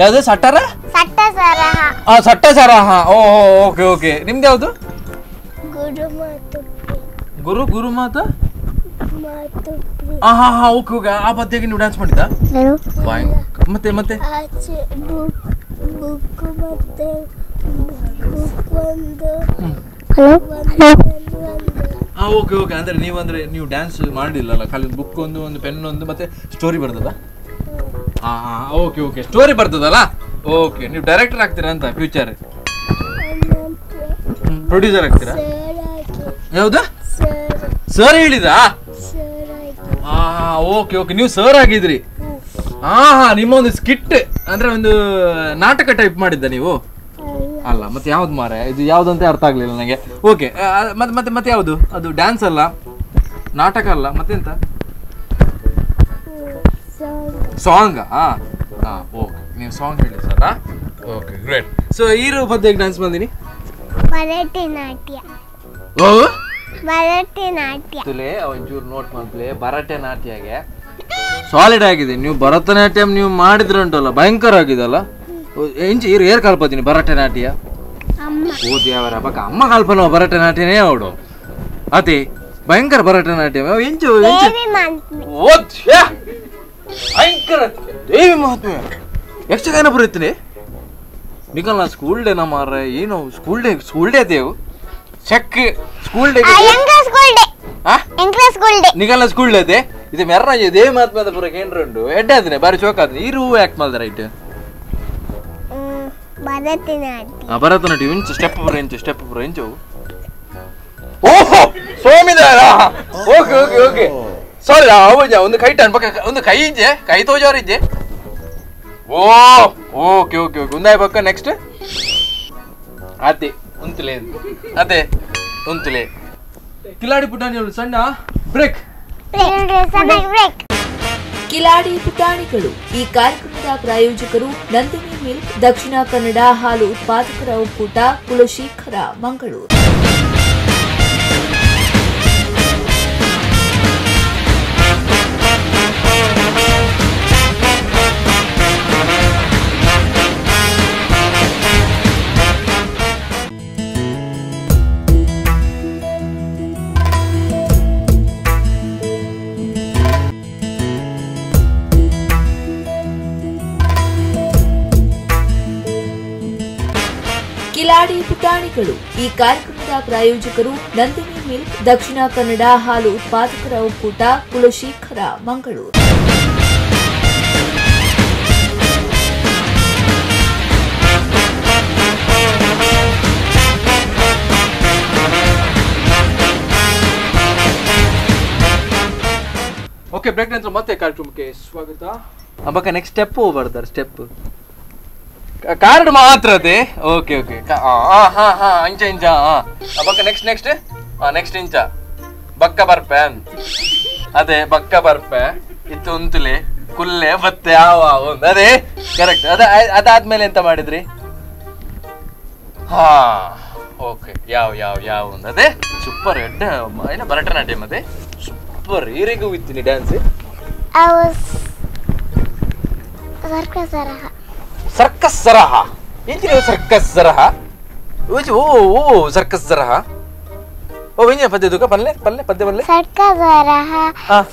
ಯಾವ್ದು ಸಟ್ಟರ? ಸಟ್ಟ ಸರಹ. ಆ ಸಟ್ಟ ಸರಹ. ಓ ಓಕೆ ಓಕೆ. ನಿಮ್ದು ಯಾವ್ದು? ಗುರು ಮಾತು. ಗುರು ಗುರು ಮಾತಾ ಮಾತು. ಹಾ ಹಾ ಹಾ, ಓಕೆ ಓಕೆ. ಆ ಪದ್ಯಕ್ಕೆ ನೀವು ಡ್ಯಾನ್ಸ್ ಮಾಡಿದ್ದಾ? ಮತ್ತೆ ಮತ್ತೆ ಆಚೆ ಬುಕ್ ಬುಕ್ ಮತ್ತೆ ಬುಕ್ ಒಂದು. ಹಲೋ ಹಾ ಓಕೆ ಓಕೆ. ಅಂದ್ರೆ ನೀವು ಅಂದ್ರೆ ನೀವು ಡ್ಯಾನ್ಸ್ ಮಾಡಲಿಲ್ಲಲ್ಲ, ಖಾಲಿ ಬುಕ್ ಒಂದು, ಒಂದು ಪೆನ್ ಒಂದು, ಮತ್ತೆ ಸ್ಟೋರಿ ಬರ್ತದಾ? ಹಾ ಹಾ okay okay, story ಬರ್ತದಲ್ಲ. ಓಕೆ, ನೀವು ಡೈರೆಕ್ಟರ್ ಆಗ್ತೀರಾ ಅಂತ ಫ್ಯೂಚರ್? ಪ್ರೊಡ್ಯೂಸರ್ ಆಗ್ತೀರಾ? ಯಾವ್ದಾ ಸರ್ ಹೇಳಿದಾ? ಹಾ ಓಕೆ ಓಕೆ, ನೀವು ಸರ್ ಆಗಿದ್ರಿ. ಹಾ ಹಾ, ನಿಮ್ಮ ಒಂದು ಸ್ಕಿಟ್ ಅಂದ್ರೆ ಒಂದು ನಾಟಕ ಟೈಪ್ ಮಾಡಿದ್ದ ನೀವು ಅಲ್ಲ? ಮತ್ತೆ ಯಾವ್ದು ಮಾರೆ ಇದು, ಯಾವ್ದಂತ ಅರ್ಥ ಆಗ್ಲಿಲ್ಲ ನನಗೆ. ಓಕೆ, ಮತ್ತೆ ಮತ್ತೆ ಮತ್ತೆ ಯಾವುದು ಅದು? ಡ್ಯಾನ್ಸ್ ಅಲ್ಲ, ನಾಟಕ ಅಲ್ಲ, ಮತ್ತೆಂತ? ಸಾಂಗ್. ಹಾ ಹಾ ಓಕೆ, ನೀವು ಸಾಂಗ್ ಹೇಳಿ sir. Okay great. So ಈರು ಪದ್ಯಕ್ಕೆ ಡ್ಯಾನ್ಸ್ ಬಂದಿನಿ? ಭರತನಾಟ್ಯ. ಓ ಭರತನಾಟ್ಯ ತುಲೆ ಒಂಚೂರು ನೋಟ್ ಮಾಡ್ಲಿ. ಭರತನಾಟ್ಯಗೆ ಸಾಲಿಡ್ ಆಗಿದೆ. ನೀವು ಭರತನಾಟ್ಯಂ ನೀವು ಮಾಡಿದ್ರೆ ಉಂಟಲ್ಲ ಭಯಂಕರ ಆಗಿದಲ್ಲ. ಎಂಚ ಈರು ಏರ್ ಕಲ್ಪತೀನಿ ಭರತನಾಟ್ಯ? ಓದಿ ಅವರ ಪಕ್ಕ ಅಮ್ಮ ಕಲ್ಪನ ಭರತನಾಟ್ಯನೇ ಅವಳು ಅತಿ ಭಯಂಕರ ಭರತನಾಟ್ಯ. ಎಂಚು ಓದ್ ಭಯಂಕರ ದೇವಿ ಮಹಾತ್ಮೆ ಯಕ್ಷಗಾನ ಬರುತ್ತೀನಿ ನಿಕಲ್. ನಾ ಸ್ಕೂಲ್ ಡೇ ಮಾರ್ರೆ, ಏನು school day? School day Dev check school day ನಿಕಲ್ನ school day ಅದೇ ಇದು ಮೆರ್ನ ದೇವಿ ಮಹಾತ್ಮದ ಪೂರ ಕೇಂದ್ರ ಉಂಟು. ಎಡ್ಡೆ ಆದ್ರೆ ಬಾರಿ ಚೋಕ್ ಆದ್ರೆ ಈರು ಯಾಕೆ ಮಾಡಿದ್ರೆ ರೈಟ್? ಭರತನಾಟ್ಯ. ಭರತನಾಟ್ಯ ಇಂಚು ಸ್ಟೆಪ್ ಪೂರ ಇಂಚು ಸ್ಟೆಪ್ ಪೂರ ಇಂಚು. ಓಹೋ ಸೋಮಿದಾರ. Okay okay okay, ಸಾರಿ. ಹೌದಾ, ಒಂದು ಕೈ ಟನ್ ಪಕ್ಕ ಒಂದು ಕೈ ಇಜ್ಜೆ, ಕೈ ತೋಜಾರ ಇಜ್ಜೆ. ಓ okay okay okay, ಒಂದಾಯ್ ಪಕ್ಕ ನೆಕ್ಸ್ಟ್ ಅದೇ ಉಂತುಲೆ ಅದೇ ಉಂತುಲೆ. ಕಿಲಾಡಿ ಪುಟಾಣಿ ಸಣ್ಣ ಬ್ರೇಕ್. ಸಣ್ಣ ಬ್ರೇಕ್. Kiladi ಪುಟಾಣಿಗಳು ಈ ಕಾರ್ಯಕ್ರಮದ ಪ್ರಾಯೋಜಕರು ನಂದಿನಿ ಮಿಲ್ಕ್, ದಕ್ಷಿಣ ಕನ್ನಡ ಹಾಲು ಉತ್ಪಾದಕರ ಒಕ್ಕೂಟ, ಕುಲಶೇಖರ, ಮಂಗಳೂರು. ಕಿಲಾಡಿ ಪುಟಾಣಿಗಳು ಈ ಕಾರ್ಯಕ್ರಮದ ಪ್ರಾಯೋಜಕರು ನಂದಿನಿ ಮಿಲ್ಕ್, ದಕ್ಷಿಣ ಕನ್ನಡ ಹಾಲು ಉತ್ಪಾದಕರ ಒಕ್ಕೂಟ, ಕುಲಶೇಖರ, ಮಂಗಳೂರು. ಓಕೆ, ಬ್ರೇಕ್ ನಂತರ ಮತ್ತೆ ಕಾರ್ಯಕ್ರಮಕ್ಕೆ ಸ್ವಾಗತ. ಅಬ್ಬಕ್ಕ ನೆಕ್ಸ್ಟ್ ಸ್ಟೆಪ್ ಹೋಗ್ಬಾರ್ದಾರೆ, ಸ್ಟೆಪ್ ಕಾರ್ಡ್ ಮಾತ್ರ ಅದೇ. ಓಕೆ ಓಕೆ, ಹಾ ಹಾ ಇಂಚ ಇಂಚ. ಬಕ್ಕ next next next ಇಂಚ ಬಕ್ಕ ಬರ್ಪೆ, ಅದೇ ಬಕ್ಕ ಬರ್ಪೆ ಇತ್ತು ಉಂತುಲೆ ಕುಲ್ಲೆ ಬತ್ತೆ ಆವ ಒಂದು ಅದೇ ಕರೆಕ್ಟ್. ಅದ ಅದಾದ್ಮೇಲೆ ಎಂತ ಮಾಡಿದ್ರಿ? ಹಾ ಓಕೆ, ಯಾವ ಯಾವ ಯಾವ ಒಂದು ಅದೇ ಸೂಪರ್. ಎಡ್ಡ ಏನ ಭರತನಾಟ್ಯಂ ಅದೇ ಸೂಪರ್. ಈರಿಗೂ ಇತ್ತೀನಿ ಡ್ಯಾನ್ಸ್. ಸರ್ಕಸ್ ಸರಹ ಇಂಚಿನ ಸರ್ಕಸ್ ಸರಹ ಓ ಓ ಸರ್ಕಸ್ ಸರಹ ಓ ಇಂಜಿನ ಪದ್ಯ ದುಕ ಪಲ್ಲೆ ಪಲ್ಲೆ ಪದ್ಯ ಪಲ್ಲೆ ಸರ್ಕಸ್ ಸರಹ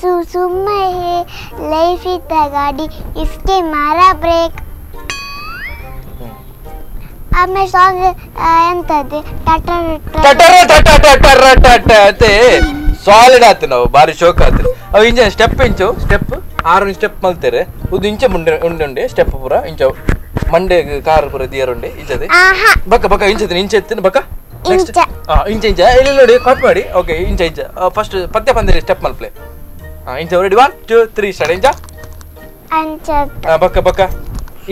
ಸುಸುಮ ಹೇ ಲೈಫ್ ಇದ್ದ ಗಾಡಿ ಇಸ್ಕೆ ಮಾರಾ ಬ್ರೇಕ್. ಆಮೇಲೆ ಸಾಂಗ್ ಎಂತದ್ದು ಟಟರ ಟಟರ ಟಟರ ಟಟ ಅಂತೆ ಸಾಲಿಡ್ ಆತು. ನಾವು ಬಾರಿ ಶೋಕ್ ಆತು. ಅವು ಇಂಜಿನ ಸ್ಟೆಪ್ ಇಂಚು ಸ್ಟೆಪ್ 6 ಸ್ಟೆಪ್ ಮಲ್ತೇರೆ ಉದ್ದು ಇಂಚ ಮುಂಡೆ ಉಂಡೆ ಸ್ಟೆಪ್ ಪೂರ ಇಂಚ ಮಂಡೆ ಕಾರ್ ಪೂರ ದಿಯರುಂಡೆ ಇಂಚದೆ ಬಕ್ಕ ಬಕ್ಕ ಇಂಚದೆ ಇಂಚ ಎತ್ತಿನ ಬಕ್ಕ ನೆಕ್ಸ್ಟ್ ಇಂಚ ಇಂಚ ಇಲ್ಲಿ ನೋಡಿ ಕಾಪಿ ಮಾಡಿ. ಓಕೆ ಇಂಚ ಇಂಚ ಫಸ್ಟ್ ಪದ್ಯ ಪಂದಿರಿ ಸ್ಟೆಪ್ ಮಲ್ಪ್ಲೆ. ಇಂಚ ರೆಡಿ 1 2 3 ಸ್ಟಾರ್ಟ್. ಇಂಚ ಅಂಚ ಬಕ್ಕ ಬಕ್ಕ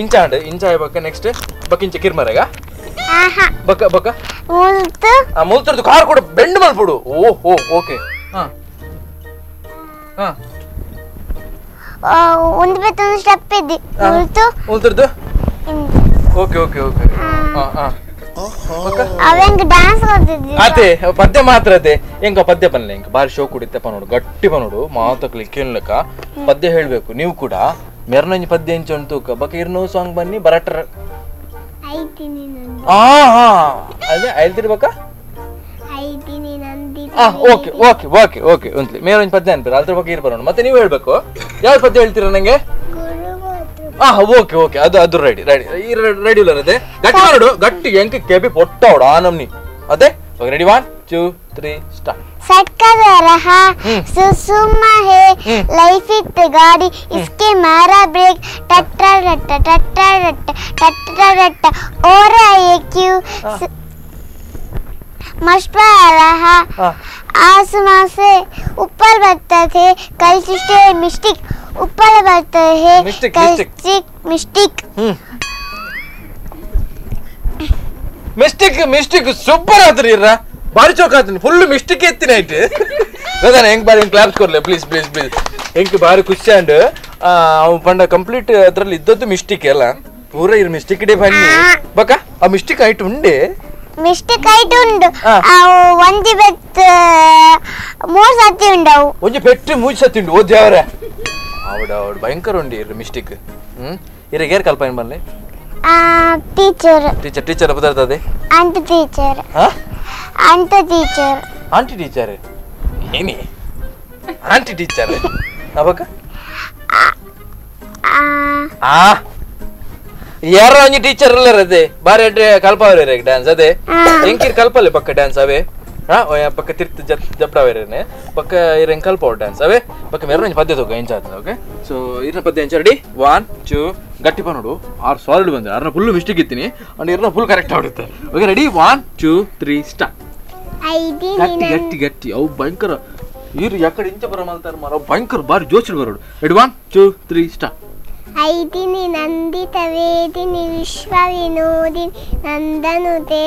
ಇಂಚ ಅಂಡ್ ಇಂಚ ಬಕ್ಕ ನೆಕ್ಸ್ಟ್ ಬಕ್ಕ ಇಂಚ ಕಿರ್ಮರೆಗ ಬಕ್ಕ ಬಕ್ಕ ಮುಲ್ತು ಮುಲ್ತರದು ಕಾರ್ ಕೂಡ ಬೆಂಡ್ ಮಲ್ಪುಡು. ಓ ಹೋ ಓಕೆ. ಹಾ ಹಾ ಒಂದು ಬೆತ್ತೊಂದು ಸ್ಟೆಪ್ ಇದೆ ಮುಲ್ತು ಮುಲ್ತರದು. Okay okay okay. ಹಾ ಹಾ ಅವೆಂಗ ಡ್ಯಾನ್ಸ್ ಮಾಡ್ತಿದ್ದಿ ಅದೇ ಪದ್ಯ ಮಾತ್ರ ಅದೇ ಎಂಕ ಪದ್ಯ ಬನ್ಲೆ ಎಂಕ ಬಾರಿ ಶೋಕ್ ಕುಡಿತಪ್ಪ ನೋಡು ಗಟ್ಟಿ ನೋಡು ಮಾತಕ್ಲಿ ಕೇಳಕ ಪದ್ಯ ಹೇಳ್ಬೇಕು ನೀವು ಕೂಡ. ಮೆರ್ನಂಜಿ ಪದ್ಯ ಇಂಚ ಉಂಟು ಬಕ್ಕ ಇರ್ನೋ ಸಾಂಗ್ ಬನ್ನಿ ಬರಟರ್ ಐತಿನಿ ನಂದಿ. ಆ ಹಾ ಅದೇ ಐಲ್ತಿರಿ ಬಕ್ಕ ಐತಿನಿ ನಂದಿ. ಆ okay okay okay okay ಉಂಟ್ಲಿ ಮೇರೊಂಜಿ ಪದ್ಯ ಅನ್ಪಿರ ಅಲ್ತರ ಬಕ್ಕ ಇರ್ ಬರೋಣ. ಮತ್ತೆ ನೀವು ಹೇಳ್ಬೇಕು ಯಾವ ಪದ್ಯ ಹೇಳ್ತೀರಾ ನಂಗೆ? ಆ ಓಕೆ ಓಕೆ ಅದು ಅದು ರೆಡಿ ರೆಡಿ ಈ ರೆಡಿ ಇಲ್ಲ ಅದೇ ಗಟ್ಟಿ ನೋಡು ಗಟ್ಟಿ ಎಂಕ ಕೆಬಿ ಪೊಟ್ಟೋಡು ಆ ನಮ್ನಿ ಅದೇ. Ready 1 2 3 start. ಸಟ್ಕದ ರಹ ಸುಸುಮ ಹೇ ಲೈಫ್ ಇತ್ ಗಾಡಿ ಇಸ್ಕೆ ಮಾರಾ ಬ್ರೇಕ್ ಟಟ್ಟ ರಟ್ಟ ಟಟ್ಟ ರಟ್ಟ ಟಟ್ಟ ರಟ್ಟ ಓರ ಎಕ್ಯು मशपा रहा आसमां से ऊपर बढ़ते थे कल मिस्टिक ऊपर बढ़ते हैं कल mistake mistake mistake super ಆತ್ರಿ ಇರ್ರ ಬಾರಿ ಚೌಕ ಆತೀನಿ ಫುಲ್ ಮಿಸ್ಟೇಕ್ ಎತ್ತಿನ ಐಟ್ ಗೊತ್ತಾನೆ ಹೆಂಗ್ ಬಾರಿ ಹೆಂಗ್ ಕ್ಲಾಪ್ಸ್ ಕೊಡ್ಲೆ please please please. ಹೆಂಗ್ ಬಾರಿ ಖುಷಿ ಅಂಡ್ ಅವ್ ಪಂಡ ಕಂಪ್ಲೀಟ್ ಅದ್ರಲ್ಲಿ ಇದ್ದದ್ದು ಮಿಸ್ಟೇಕ್ ಅಲ್ಲ ಪೂರ ಇರ್ ಮಿಸ್ಟೇಕ್ ಇಡೇ ಬನ್ನಿ ಬಕ್ಕ ಆ ಮಿಸ್ಟೇಕ್ ಐಟ್ ಉಂಡೆ ಮಿಸ್ಟೇಕ್ ಐಟ್ ಉಂಡು ಒಂಜಿ ಬೆತ್ ಮೂರು ಸತಿ ಉಂಡವು ಒಂಜಿ ಪೆಟ್ಟು ಮೂರು ಸತಿ ಉಂಡು ಓ ದೇವರೇ ಆವಡ ಆವಡ ಭಯಂಕರ ಉಂಡು ಇರ್ ಮಿಸ್ಟೇಕ್. ಇರ ಗೇರ್ ಕಲ್ಪನೆ ಬನ್ನಿ teacher teacher teacher ಬದರ್ತದೆ aunty teacher. ಹಾ aunty teacher aunty teacher ಏನಿ ಆಂಟಿ ಟೀಚರ್ ಅವಕ ಆ ಯಾರೋ ಒಂಜಿ ಟೀಚರ್ ಇಲ್ಲರದೆ ಬಾರಿ ಅಡ್ಡೆ ಕಲ್ಪವರೆ ಡ್ಯಾನ್ಸ್ ಅದೇ ಎಂಕಿರ್ ಕಲ್ಪಲೆ ಪಕ್ಕ ಡ್ಯಾನ್ಸ್ ಅವೇ. ಹಾ ಪಕ್ಕ ತಿರ್ತು ಜಪ್ಡಾವೇರೇನೆ ಪಕ್ಕ ಇರೆಂ ಕಲ್ಪವ ಡ್ಯಾನ್ಸ್ ಅವೇ ಪಕ್ಕ ಮೆರೊಂಜಿ ಪದ್ಯ ತೋಕ ಎಂಚ ಆತದ. ಓಕೆ ಸೊ ಇರ್ನ ಪದ್ಯ ಎಂಚ ರೆಡಿ 1 2 ಗಟ್ಟಿ ಪನೋಡು ಆರು ಸಾಲಿಡ್ ಬಂದ್ರೆ ಅರ್ನ ಫುಲ್ ಮಿಸ್ಟೇಕ್ ಇತ್ತೀನಿ ಅಂಡ್ ಇರ್ನ full correct ಆಡುತ್ತೆ. Okay ready 1 2 3 start. ಗಟ್ಟಿ ಗಟ್ಟಿ ಗಟ್ಟಿ ಅವು ಭಯಂಕರ ಇರು ಯಾಕಡೆ ಇಂಚ ಬರ ಮಲ್ತಾರ ಮಾರ ಭಯಂಕರ ಬಾರಿ ಜೋಶ್ ಬರೋಡು. Ready 1 2 3 start. ಐದಿನಿ ನಂದಿತ ವೇದಿನಿ ವಿಶ್ವ ವಿನೋದಿನಿ ನಂದನುತೆ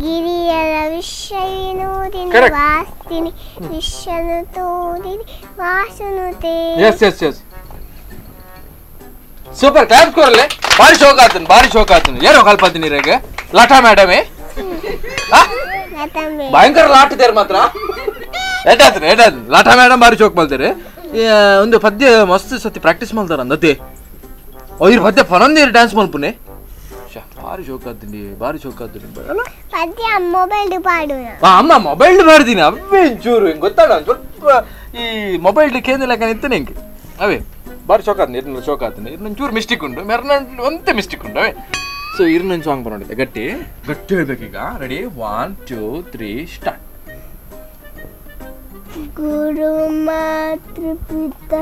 ಗಿರಿಯರ ವಿಶ್ವ Vinodini ವಾಸ್ತಿನಿ ವಿಶ್ವನುತೋದಿನಿ ವಾಸುನುತೆ. S S S Super claps ಕೊರಲೆ ಬಾರಿ ಶೋಕ್ ಆತನ್ ಬಾರಿ ಶೋಕ್ ಆತನ್ ಏನೋ ಕಲ್ಪತೀನಿ ರೇಗೆ ಲಾಟಾ ಮೇಡಮೇ ಭಯಂಕರ ಲಾಟಿದ್ದಾರೆ ಮಾತ್ರ ಎಟಾತ್ರಿ ಎಟಾತ್ ಲಾಟಾ ಮೇಡಮ್ ಬಾರಿ ಶೋಕ್ ಮಾಡ್ತಾರೆ ಒಂದು ಪದ್ಯ ಮಸ್ತ್ ಸತಿ ಪ್ರಾಕ್ಟೀಸ್ ಮಾಡ್ತಾರ ಅಂದತಿ ಇವ್ರ ಪದ್ಯ ಪನೊಂದು ಡ್ಯಾನ್ಸ್ ಮಲ್ಪುನೆ ಬಾರಿ ಶೋಕ್ ಆತೀನಿ ಬಾರಿ ಶೋಕ್ ಆತೀನಿ ಅಲ್ಲ ಪದ್ಯ ಮೊಬೈಲ್ ಪಾಡು ಅಮ್ಮ ಮೊಬೈಲ್ ಪಾಡ್ತೀನಿ ಅವೇ ಚೂರು ಹಿಂಗೆ ಗೊತ್ತಾಡ ಸ್ವಲ್ಪ ಈ ಮೊಬೈಲ್ ಕೇಂದ್ರ ಲೆಕ್ಕ ನಿಂತಾನೆ ಹಿಂಗೆ ಅವೇ ಬಾರಿ ಶೋಕ್ ಆತೀನಿ ಇರ್ನ ಶೋಕ್ ಆತೀನಿ ಇರ್ನ ಚೂರು ಮಿಸ್ಟೇಕ್ ಉಂಟು ಮೆರ್ನ ಒಂತೆ ಮಿಸ್ಟೇಕ್ ಉಂಟು ಅವೇ ಸೊ ಇರ್ನ ಸಾಂಗ್ ಬರೋಣಿದೆ ಗಟ್ಟಿ ಗಟ್ಟಿ ಹೇಳ್ಬೇಕೀಗ ready 1 2 3 start. ಗುರು ಮಾತೃ ಪಿತ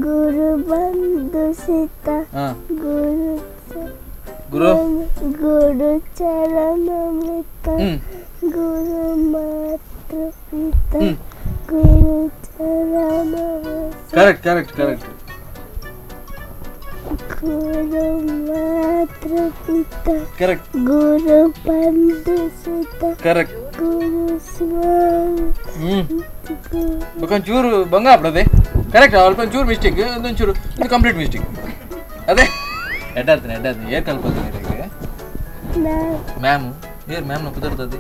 ಗುರು ಬಂಧು ಸಿತ ಗುರು ಗುರು ಗುರು ಚರಣಮೃತ ಗುರು ಮಾತೃ ಪಿತ ಗುರು ಚರಣಮೃತ correct correct correct ಗುರು ಮಾತೃ ಪಿತ ಕರೆಕ್ಟ್ ಗುರು ಬಂಧು ಸಿತ ಕರೆಕ್ಟ್ ಗುರು ಸ್ವಾಮಿ ಒಂಚೂರು ಭಂಗ ಆಗ್ಬಿಡದೆ ಕರೆಕ್ಟ್ ಅಲ್ಪ ಒಂಚೂರು ಮಿಸ್ಟೇಕ್ ಒಂದೊಂಚೂರು ಇದು ಕಂಪ್ಲೀಟ್ ಮಿಸ್ಟೇಕ್ ಅದೇ ಎಡ್ಡಾಡ್ತೀನಿ ಎಡ್ಡಾಡ್ತೀನಿ ಏರ್ ಕಲ್ಪತೀನಿ ಇದಕ್ಕೆ ಮ್ಯಾಮ್ ಏರ್ ಮ್ಯಾಮ್ನ ಕುದರ್ತದೆ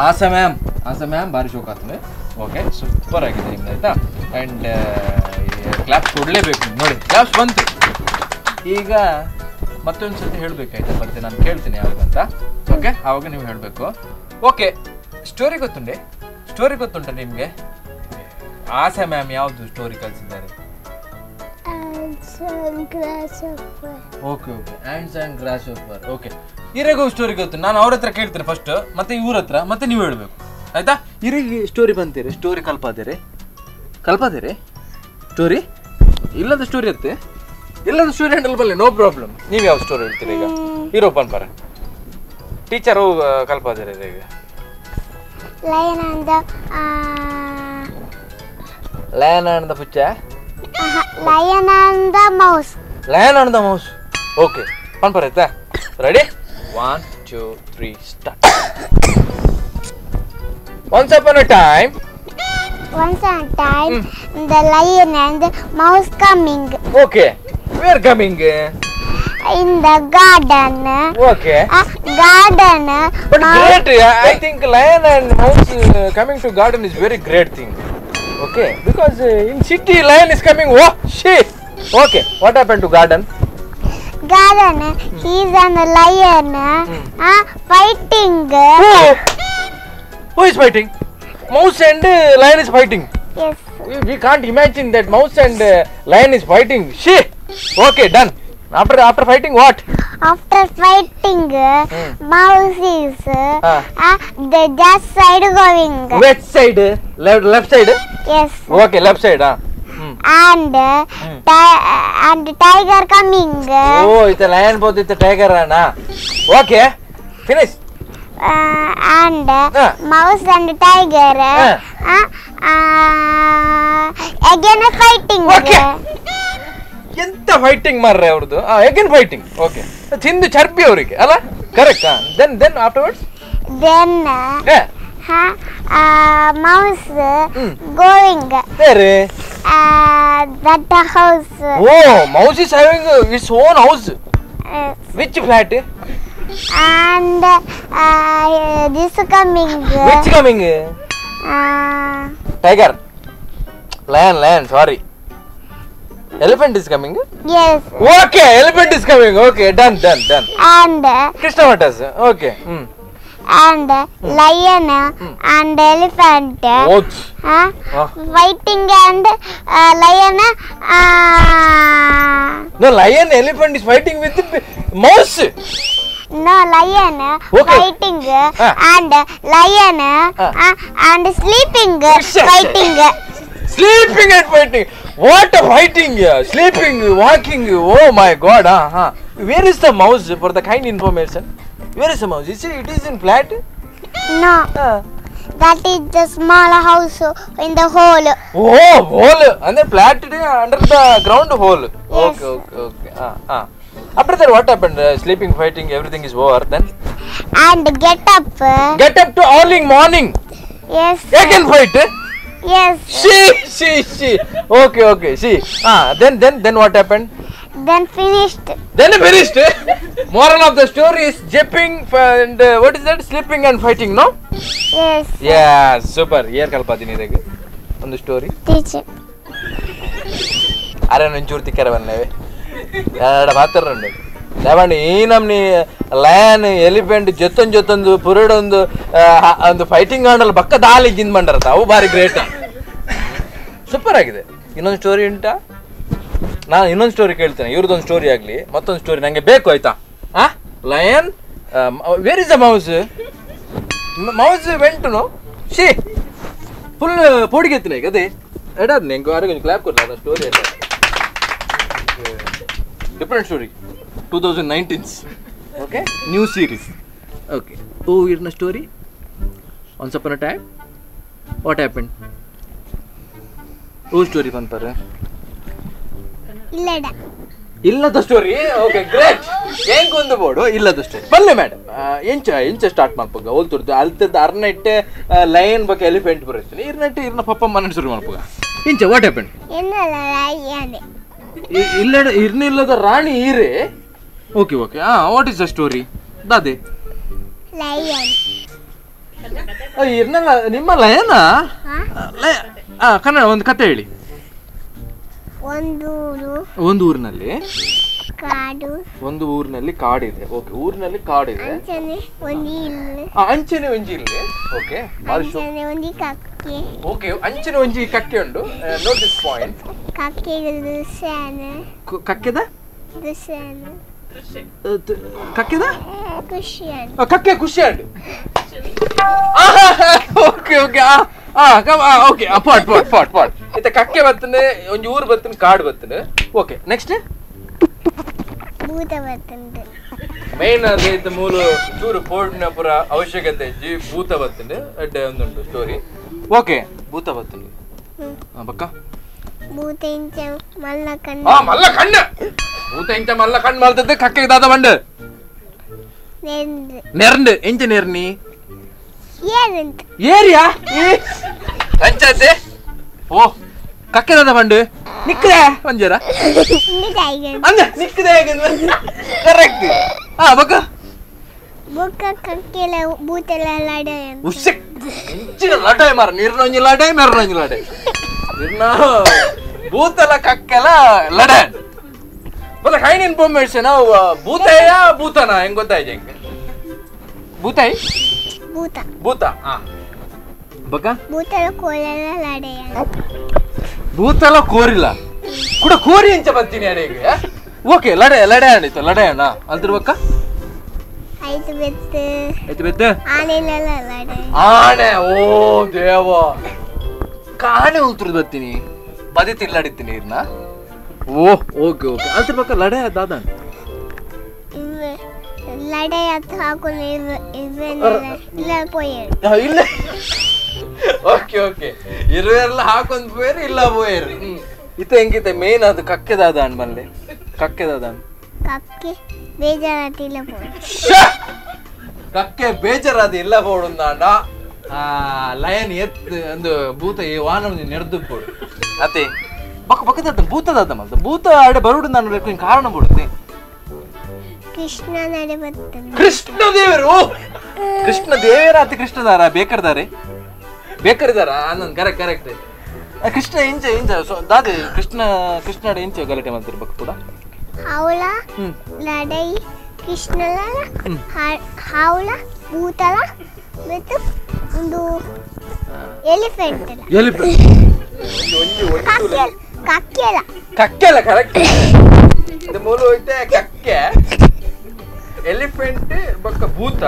ಆಸಾ ಮ್ಯಾಮ್ ಆಸಾ ಮ್ಯಾಮ್ ಭಾರಿ ಶೋಕ್ ಆಗ್ತದೆ. ಓಕೆ ಸೂಪರ್ ಆಗಿದೆ ನಿಮ್ದು ಆಯಿತಾ. ಆ್ಯಂಡ್ ಕ್ಲಾಪ್ಸ್ ಕೊಡಲೇಬೇಕು ನೋಡಿ ಕ್ಲಾಪ್ಸ್ ಬಂತು. ಈಗ ಮತ್ತೊಂದು ಸತಿ ಹೇಳಬೇಕಾಯ್ತಾ ಮತ್ತೆ ನಾನು ಕೇಳ್ತೀನಿ ಯಾವಾಗಂತ. ಓಕೆ ಆವಾಗ ನೀವು ಹೇಳಬೇಕು. ಓಕೆ ಸ್ಟೋರಿ ಗೊತ್ತುಂಡೆ ಸ್ಟೋರಿ ಗೊತ್ತುಂಟ ನಿಮಗೆ? ಆಸಾ ಮ್ಯಾಮ್ ಯಾವುದು ಸ್ಟೋರಿ ಕಲಿಸಿದ್ದಾರೆ? Okay okay ants and grasshopper. Okay ಇರೆಗೂ story ಗೊತ್ತು ನಾನು ಅವ್ರ ಹತ್ರ ಕೇಳ್ತೇನೆ ಫಸ್ಟ್ ಮತ್ತೆ ಇವ್ರ ಹತ್ರ ಮತ್ತೆ ನೀವು ಹೇಳಬೇಕು ಆಯ್ತಾ. ಇರಿಗೆ ಸ್ಟೋರಿ ಬಂತೀರಿ ಸ್ಟೋರಿ ಕಲ್ಪಾದಿರಿ ಕಲ್ಪಾದಿರಿ ಸ್ಟೋರಿ ಇಲ್ಲದ ಸ್ಟೋರಿ ಅತ್ತೆ ಇಲ್ಲದ ಸ್ಟೋರಿ ಹ್ಯಾಂಡಲ್ ಬರಲಿ ನೋ ಪ್ರಾಬ್ಲಮ್. ನೀವು ಯಾವ ಸ್ಟೋರಿ ಹೇಳ್ತೀರಿ ಈಗ? ಹೀರೋ ಪನ್ಪರ ಟೀಚರು ಕಲ್ಪಾದಿರಿ ಈಗ lion and the lion and the ಪುಚ್ಚ lion and the mouse lion and the mouse. Okay ಪನ್ಪರ ಆಯ್ತಾ ready 1 2 3 start. Once upon a time once upon a time the lion and the mouse coming. Okay where coming? In the garden. Okay garden. But great, I think lion and mouse coming to garden is very great thing. Okay, because in city lion is coming. Oh shit. Okay, what happened to garden? Garden, he is and the lion fighting. Oh. Who is fighting? Mouse and lion is fighting. Yes. We can't imagine that mouse and lion is fighting. Shit. Okay, done. After fighting what? After fighting, mouse is the just side going. Which side? Left side? Yes. Okay, left side. And and tiger coming. Oh, it's a lion both it's a tiger, na. Okay, finish. And mouse and tiger again fighting. Okay. ಎಂತ fighting ಮಾರ್ರೆ ಅವ್ರದ್ದು again fighting. Okay ತಿಂದು ಚರ್ಬಿ ಅವರಿಗೆ ಅಲ್ಲ correct. Then then afterwards then mouse going where that house. Oh mouse is having its own house. Which flat? And this coming. Which coming? Tiger lion lion sorry Elephant is coming? Yes. Okay, elephant is coming. Okay, done, done, done. And Krishna Bhattas. Okay. And lion and elephant. What? Fighting and lion. No, lion, elephant is fighting with the mouse. No, lion okay. Fighting and lion and sleeping fighting. Sleeping and fighting. What a fighting! Sleeping, walking. Oh my God! Where is the mouse? For the kind information, where is the mouse? Is it is in flat? No. That is the small house in the hole. Oh, hole! And the flat under the ground hole. Yes. Okay, okay, okay. After that, what happened? Sleeping, fighting, everything is over then. And get up. Get up to early morning. Yes. Again fight. Yes. She. Okay, okay. See. Then what happened? Then finished. Then finished. Moral of the story is jumping and what is that? Sleeping and fighting, no? Yes. Yeah, super. Here kalpadini idege. Ondu story. Teacher. Are nenchuru tikkara bannave. Yada maatarundu. Lavani ee namni lion elephant jetton jettondu puredondu ondu fighting andal bakka daali jind mandarata. Avu bari great. Super agide. Innondu story unta? ನಾನು ಇನ್ನೊಂದು story ಕೇಳ್ತೇನೆ, ಇವ್ರದ್ದೊಂದು story ಆಗಲಿ, ಮತ್ತೊಂದು story ನನಗೆ ಬೇಕು ಆಯ್ತಾ? ಆ lion where is the mouse? Mouse went no she full ಪೋಡಿಗೆ ಎತ್ತಿನ ಈಗ ಅದೇ ಎಡಾದ್ ನೆಂಗೆ ಆರೋಗ್ಯ ಕ್ಲಾಪ್ ಕೊಡಲ್ಲ ಅದನ್ನ story different story 2019 okay new series okay ಓ ಇರ್ನ story once upon a time what happen oh story ಪನ್ಪರ್ ಇಲ್ಲದ ಇಲ್ಲದ story okay great ಹೆಂಗ್ ಒಂದು ಬೋರ್ಡು ಇಲ್ಲದ ಸ್ಟೋರಿ ಬಲ್ಲೆ ಮೇಡಮ್ ಎಂಚ ಎಂಚ ಸ್ಟಾರ್ಟ್ ಮಾಡ್ಪೋಗ ಹೋಲ್ತುರ್ದು ಅಲ್ತದ್ದು ಅರ್ನಟ್ಟೆ ಲಯನ್ ಬಗ್ಗೆ ಎಲಿಫೆಂಟ್ ಬರುತ್ತೆ ಇರ್ನಟ್ಟೆ ಇರ್ನ ಪಪ್ಪ ಮನ ಶುರು ಮಾಡ್ಪೋಗ ಇಂಚ what happen ಎನ್ನಲ್ಲ ರಾಣಿಯಾನೆ ಇಲ್ಲ ಇರ್ನಿಲ್ಲದ ರಾಣಿ ಈರೆ ಓಕೆ ಓಕೆ ಹಾ what is the story ದಾದೆ lion ಇರ್ನಲ್ಲ ನಿಮ್ಮ ಲಯನಾ ಹಾ ಕನ್ನಡ ಒಂದು ಕತೆ ಹೇಳಿ. ಒಂದು ಊರಿನಲ್ಲಿ ಕಾಡು, ಒಂದು ಊರಿನಲ್ಲಿ ಕಾಡಿದೆ. ಓಕೆ ಊರಿನಲ್ಲಿ ಕಾಡಿದೆ, ಅಂಚನೆ ಒಂದು ಇಲ್ಲು, ಅಂಚನೆ ಒಂಜಿ ಇಲ್ಲಿ ಓಕೆ ಅಂಚನೆ ಒಂಜಿ ಕಕ್ಕೆ ಓಕೆ ಅಂಚನೆ ಒಂಜಿ ಕಕ್ಕೆ ಉಂಡು. Note this point. ಕಕ್ಕೆ ದುಸ್ಸನ ಕಕ್ಕೆದ ದುಸ್ಸನ ಕಕ್ಕೆದ ಖುಷಿಯನ್ ಕಕ್ಕೆ ಖುಷಿ ಉಂಡು. ಓಕೆ ಓಕೆ ಆ ಕಮ್ ಓಕೆ ಪಾಟ್ ಪಾಟ್ ಪಾಟ್ ಪಾಟ್ ಇತ್ತ ಕಕ್ಕೆ ಬರ್ತನೆ ಒಂಜಿ ಊರು ಬರ್ತನೆ ಕಾಡು ಬರ್ತನೆ. ಓಕೆ ನೆಕ್ಸ್ಟ್ ಭೂತ ಬರ್ತನೆ. ಮೇನ್ ಅದೇ ಇತ್ತ ಮೂಲ ಚೂರು ಪೋಡ್ನ ಪುರ ಅವಶ್ಯಕತೆ ಜಿ ಭೂತ ಬರ್ತನೆ ಅಡ್ಡೆ ಒಂದುಂಟು ಸ್ಟೋರಿ. ಓಕೆ ಭೂತ ಬರ್ತನೆ ಬಕ್ಕ ಭೂತ ಇಂಚ ಮಲ್ಲ ಕಣ್ಣು ಆ ಮಲ್ಲ ಕಣ್ಣು ಭೂತ ಇಂಚ ಮಲ್ಲ ಕಣ್ಣು ಮಲ್ತದೆ ಕಕ್ಕೆ ದಾದ ಬಂಡು ನೆಂದು ನೆರಂಡು ಎಂಚ ನೆರ್ನಿ ಏರಂತ ಏರಿಯಾ ಅಂಚತೆ ಓ ಕಕ್ಕೆ ದಾದ ಬಂಡು ನಿಕ್ಕದೆ ಒಂಜರ ಅಂದ ನಿಕ್ಕದೆ ಕರೆಕ್ಟ್. ಆ ಬಕ್ಕ ಬೊಕ್ಕ ಕಕ್ಕೆಲ ಭೂತಲ ಲಡಾಯ ಉಸ್ಸೆ ಇಂಚಿನ ಲಡಾಯ ಮಾರ ನೀರ್ನೊಂಜಿ ಲಡಾಯ ಮೆರ್ನೊಂಜಿ ಲಡಾಯ ಇರ್ನ ಭೂತಲ ಕಕ್ಕೆಲ ಲಡಾಯ ಮತ್ತೆ ಕೈಂಡ್ ಇನ್ಫಾರ್ಮೇಶನ್ ಭೂತಯ ಭೂತನ ಹೆಂಗ್ ಗೊತ್ತಾಯ್ತು ಹೆಂಗೆ ಭೂತಾಯಿ ಭೂತ ಭೂತ ಆ ಬಕ್ಕ ಭೂತಲ ಕೋಲಲ ಲಡಾಯ ಭೂತಲ ಕೋರಿಲ್ಲ ಕೂಡ ಕೋರಿ ಎಂಚ ಬರ್ತೀನಿ ಅಡೆಗೆ. ಓಕೆ ಲಡೆ ಲಡೆ ಆಡಿತ್ತು ಲಡೆ ಅಣ್ಣ ಅಲ್ದ್ರ ಬಕ್ಕ ಆಯ್ತು ಬೆತ್ತು ಆಯ್ತು ಬೆತ್ತು ಆನೆಲ್ಲ ಲಡೆ ಆನೆ ಓ ದೇವ ಕಾಣೆ ಉಲ್ತುರ್ದು ಬರ್ತೀನಿ ಬದಿ ತಿರ್ಲಾಡಿತ್ತೀನಿ ಇರ್ನ ಓ ಓಕೆ ಓಕೆ ಅಲ್ದ್ರ ಬಕ್ಕ ಲಡೆ ದಾದ ಲಡೆ ಅಂತ ಹಾಕೊಂಡು ಇಲ್ಲ ಪೋಯರು ಇಲ್ಲ ಓಕೆ ಓಕೆ ಇರುವೆಲ್ಲ ಹಾಕೊಂಡು ಪೋಯರು ಇಲ್ಲ ಪೋಯರು ಇತ್ತ ಹೆಂಗಿತ್ತೆ ಮೇನ್ ಅದು ಕಕ್ಕೆದಾದ ಅಣ್ಣ ಬಲ್ಲೆ ಕಕ್ಕೆದಾದ ಕಕ್ಕೆ ಬೇಜಾರಾತಿಲ್ಲ ಪೋಡು ಕಕ್ಕೆ ಬೇಜಾರಾದ ಇಲ್ಲ ಪೋಡುಂದಾಂಡ ಆ ಲಯನ್ ಎತ್ ಒಂದು ಭೂತ ಈ ವಾನ ನೆರೆದು ಪೋಡು ಅತ್ತೆ ಬಕ್ಕ ಬಕ್ಕದಾದ ಭೂತದಾದ ಮಲ್ತ ಭೂತ ಆಡೆ ಬರುಡು ನಾನು ಕಾರಣ ಬಿಡುತ್ತೆ ಕೃಷ್ಣ ನಡೆ ಬರ್ತಾನೆ ಕೃಷ್ಣ ದೇವರು ಕೃಷ್ಣ ದೇವರ ಅತಿ ಕೃಷ್ಣದಾರ ಬೇಕರ್ದಾರೆ ಬೇಕರಿದಾರ ಅನ್ನೊಂದು ಕರೆಕ್ಟ್ ಕರೆಕ್ಟ್ ಕೃಷ್ಣ ಇಂಚ ಇಂಚ ದಾದೆ ಕೃಷ್ಣ ಕೃಷ್ಣ ಇಂಚ ಗಲಾಟೆ ಮಾಡ್ತಿರ್ಬೇಕು ಕೂಡ ಹಾವಳ ಲಡೈ ಕೃಷ್ಣಲ ಹಾವಳ ಭೂತಲ ಮತ್ತು ಒಂದು ಎಲಿಫೆಂಟ್ ಎಲಿಫೆಂಟ್ ಕಕ್ಕೆಲ ಕಕ್ಕೆಲ ಕರೆಕ್ಟ್ ಇದು ಮೂಲ ಹೋಯ್ತೆ ಕಕ್ಕೆ ಎಲಿಫೆಂಟ್ ಬಕ್ಕ ಭೂತ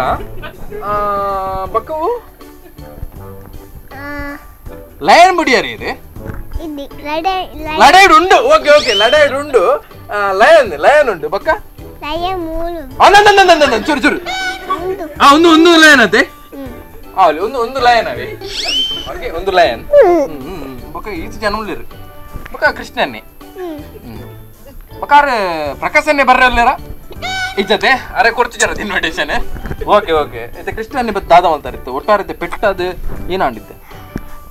ಬಕ್ಕವು ಲಯನ್ ಬುಡಿಯಾರಿ ಇದೆ ಲಡೈಡ್ ಉಂಡು ಓಕೆ ಓಕೆ ಲಡೈಡ್ ಉಂಡು ಲಯನ್ ಲಯನ್ ಉಂಡು ಬಕ್ಕ ಲಯನ್ ಚೂರು ಚೂರು ಒಂದು ಒಂದು ಲಯನ್ ಅತ್ತೆ ಅಲ್ಲಿ ಒಂದು ಒಂದು ಲಯನ್ ಅವೇ ಓಕೆ ಒಂದು ಲಯನ್ ಬಕ್ಕ ಈಚೆ ಜನ ಉಳ್ಳಿರು ಬಕ್ಕ ಕೃಷ್ಣನ್ನೇ ಬಕ್ಕಾರೆ ಪ್ರಕಾಶನ್ನೇ ಬರ್ರಲ್ಲೇರ ಇಜ್ಜತೆ ಅರೆ ಕೊಡ್ತಿದ್ದಾರ invitation okay okay ಇತ್ತೆ ಕೃಷ್ಣನ್ನೇ ಬತ್ತ ದಾದ ಅಂತಾರೆ ಇತ್ತು ಒಟ್ಟಾರೆ ಪೆಟ್ಟದು ಏನಾಂಡಿದ್ದೆ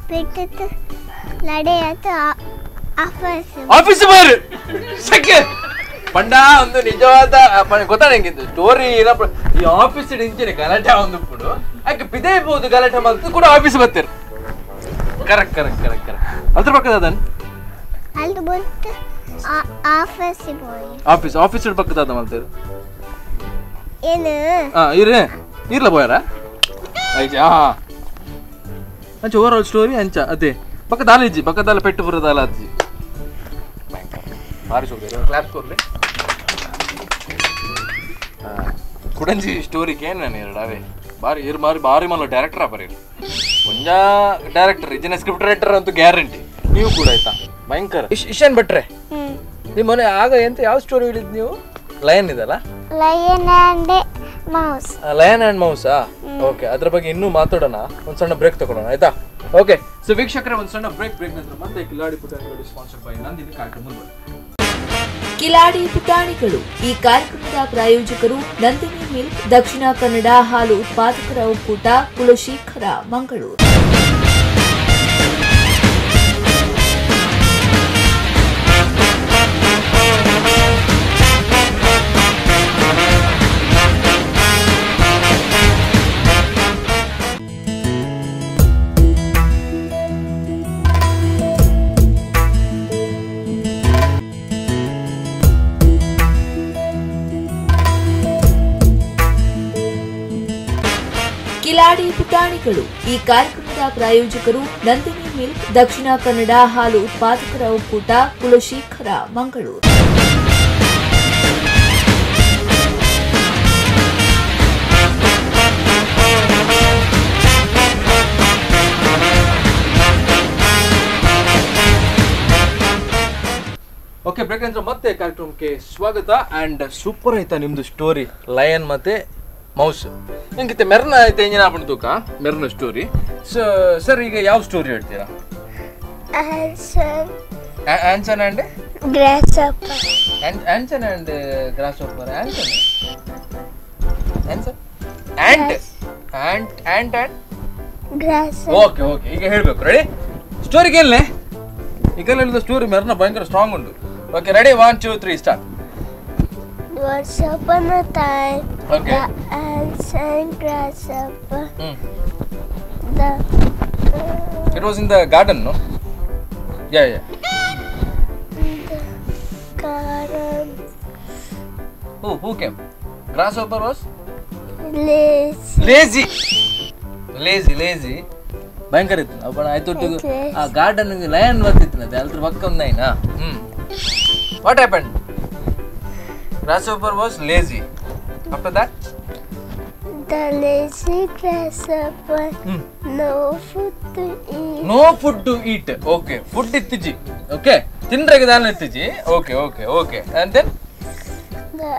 ಪೆಟ್ಟದ್ದು ಲಡೆ ಆತು ಆಫೀಸ್ ಆಫೀಸ್ ಬಾರು ಸಕ್ಕೆ ಪಂಡ ಒಂದು ನಿಜವಾದ ಗೊತ್ತಾಡ ಹೆಂಗಿತ್ತು ಸ್ಟೋರಿ ಏನಪ್ಪ ಈ ಆಫೀಸ್ ಇಂಚಿನ ಗಲಾಟೆ ಒಂದು ಪುಡು ಆಕೆ ಪಿದೇಬಹುದು ಗಲಾಟೆ ಮಾಡ್ತು ಕೂಡ ಆಫೀಸ್ ಬರ್ತೀರಿ. Correct correct correct correct. ಅದ್ರ ಪಕ್ಕದ ಅದನ್ ಅಲ್ಲಿ ಬಂತು ಆಫೀಸ್ ಬಾಯ್ ಆಫೀಸ್ ಆಫೀಸ್ ಪಕ್ಕದ ಅದ ಮಾಡ್ತೀರಿ ಏನು ಹಾ ಇರೇ ಇರ್ಲ ಬೋಯರ ಐಜಾ ಅಂಚ over all story ಅಂಚ ಅದೇ ಪಕ್ಕದ ಅಲ್ಲಿಜ್ಜಿ ಪಕ್ಕದಲ್ಲ ಪೆಟ್ಟು ಬರೋದಲ್ಲ ಅಜ್ಜಿ ಭಾರಿ ಸೋಬೇರು ಕ್ಲಾಪ್ಸ್ ಕೊಡ್ಲಿ ಕುಡಂಜಿ ಸ್ಟೋರಿಗೆ ಏನು ನಾನು ಎರಡು ಅವೇ ಬಾರಿ ಇರು ಮಾರಿ ಭಾರಿ ಮಲ್ಲ ಡೈರೆಕ್ಟರ್ ಬರೀ ಒಂಜ ಡೈರೆಕ್ಟರ್ ಇದನ್ನ ಸ್ಕ್ರಿಪ್ಟ್ ರೈಟರ್ ಅಂತೂ ಗ್ಯಾರಂಟಿ ನೀವು ಕೂಡ ಆಯ್ತಾ ಭಯಂಕರ ಇಶಾನ್ ಭಟ್ರೆ ನಿಮ್ಮ ಮನೆ ಆಗ ಎಂತ ಯಾವ ಸ್ಟೋರಿ ಹೇಳಿದ್ ನೀವು? ಲಯನ್ ಇದಲ್ಲ, lion and mouse. Lion and ಮೌಸಾ? Okay, ಅದ್ರ ಬಗ್ಗೆ ಇನ್ನೂ ಮಾತಾಡೋಣ, ಒಂದು ಸಣ್ಣ ಬ್ರೇಕ್ ತಗೊಳ್ಳೋಣ ಆಯ್ತಾ? ಓಕೆ ಸೊ ವೀಕ್ಷಕರೇ, ಒಂದು ಸಣ್ಣ ಬ್ರೇಕ್ ಬ್ರೇಕ್ ನಂತರ ಮತ್ತೆ ಕಿಲಾಡಿ ಪುಟಾಣಿಗಳು ಸ್ಪಾನ್ಸರ್ಡ್ ಬೈ ನಂದಿನಿ ಕಾರ್ಯಕ್ರಮ ಮುಂದುವರೆಯುತ್ತೆ. ಕಿಲಾಡಿ ಪುಟಾಣಿಗಳು ಈ ಕಾರ್ಯಕ್ರಮದ ಪ್ರಾಯೋಜಕರು ನಂದಿನಿ ಮಿಲ್ಕ್, ದಕ್ಷಿಣ ಕನ್ನಡ ಹಾಲು ಉತ್ಪಾದಕರ ಒಕ್ಕೂಟ, ಕುಲಶೇಖರ, ಮಂಗಳೂರು. ಕಿಲಾಡಿ ಪುಟಾಣಿಗಳು ಈ ಕಾರ್ಯಕ್ರಮದ ಪ್ರಾಯೋಜಕರು ನಂದಿನಿ ಮಿಲ್ಕ್, ದಕ್ಷಿಣ ಕನ್ನಡ ಹಾಲು ಉತ್ಪಾದಕರ ಒಕ್ಕೂಟ, ಕುಲಶೇಖರ, ಮಂಗಳೂರು. ಓಕೆ, ಬ್ರೇಕ್ ನಂತರ ಮತ್ತೆ ಕಾರ್ಯಕ್ರಮಕ್ಕೆ ಸ್ವಾಗತ. ಅಂಡ್ ಸೂಪರ್ ಆಯ್ತಾ ನಿಮ್ದು ಸ್ಟೋರಿ ಲಯನ್ ಮತ್ತೆ ಮೌಸ್. ಹೆಂಗಿತ್ತೆ ಮೆರ್ನ ಐತೆ ಇಂಜಿನ ಆಪಣ ತೂಕ ಮೆರ್ನ story. So sir ಈಗ ಯಾವ ಸ್ಟೋರಿ ಹೇಳ್ತೀರಾ? Anson and grasshopper. Anson and grasshopper. Anson Anson ant ant ant and grass. Okay okay, ಈಗ ಹೇಳಬೇಕು. ರೆಡಿ? ಸ್ಟೋರಿ ಕೇಳಲೆ ಈಗ ಹೇಳಿದ ಸ್ಟೋರಿ ಮೆರ್ನ ಭಯಂಕರ ಸ್ಟ್ರಾಂಗ್ ಉಂಟು. Okay, ready? 1 2 3 start. Once upon a time, okay, the ants and grasshopper. The it was in the garden, no? Yeah, yeah. In the garden. Who came? Grasshopper was lazy. Lazy. Lazy, lazy. ಭಯಂಕರ ಇತ್ತು ಅಪ್ಪ ಆಯ್ತು. ಆ garden lion ಬರ್ತಿತ್ತು ಅದೇ ಅದ್ರ ಪಕ್ಕ ಒಂದೈನಾ. What happened? Grasshopper was lazy. After that? The lazy grasshopper no food to eat. No food to eat. Okay, food ittiji. Okay, ತಿಂದ್ರೆಗೆ ದಾನ ಇತ್ತಿಜಿ. Okay, okay, okay. And then? The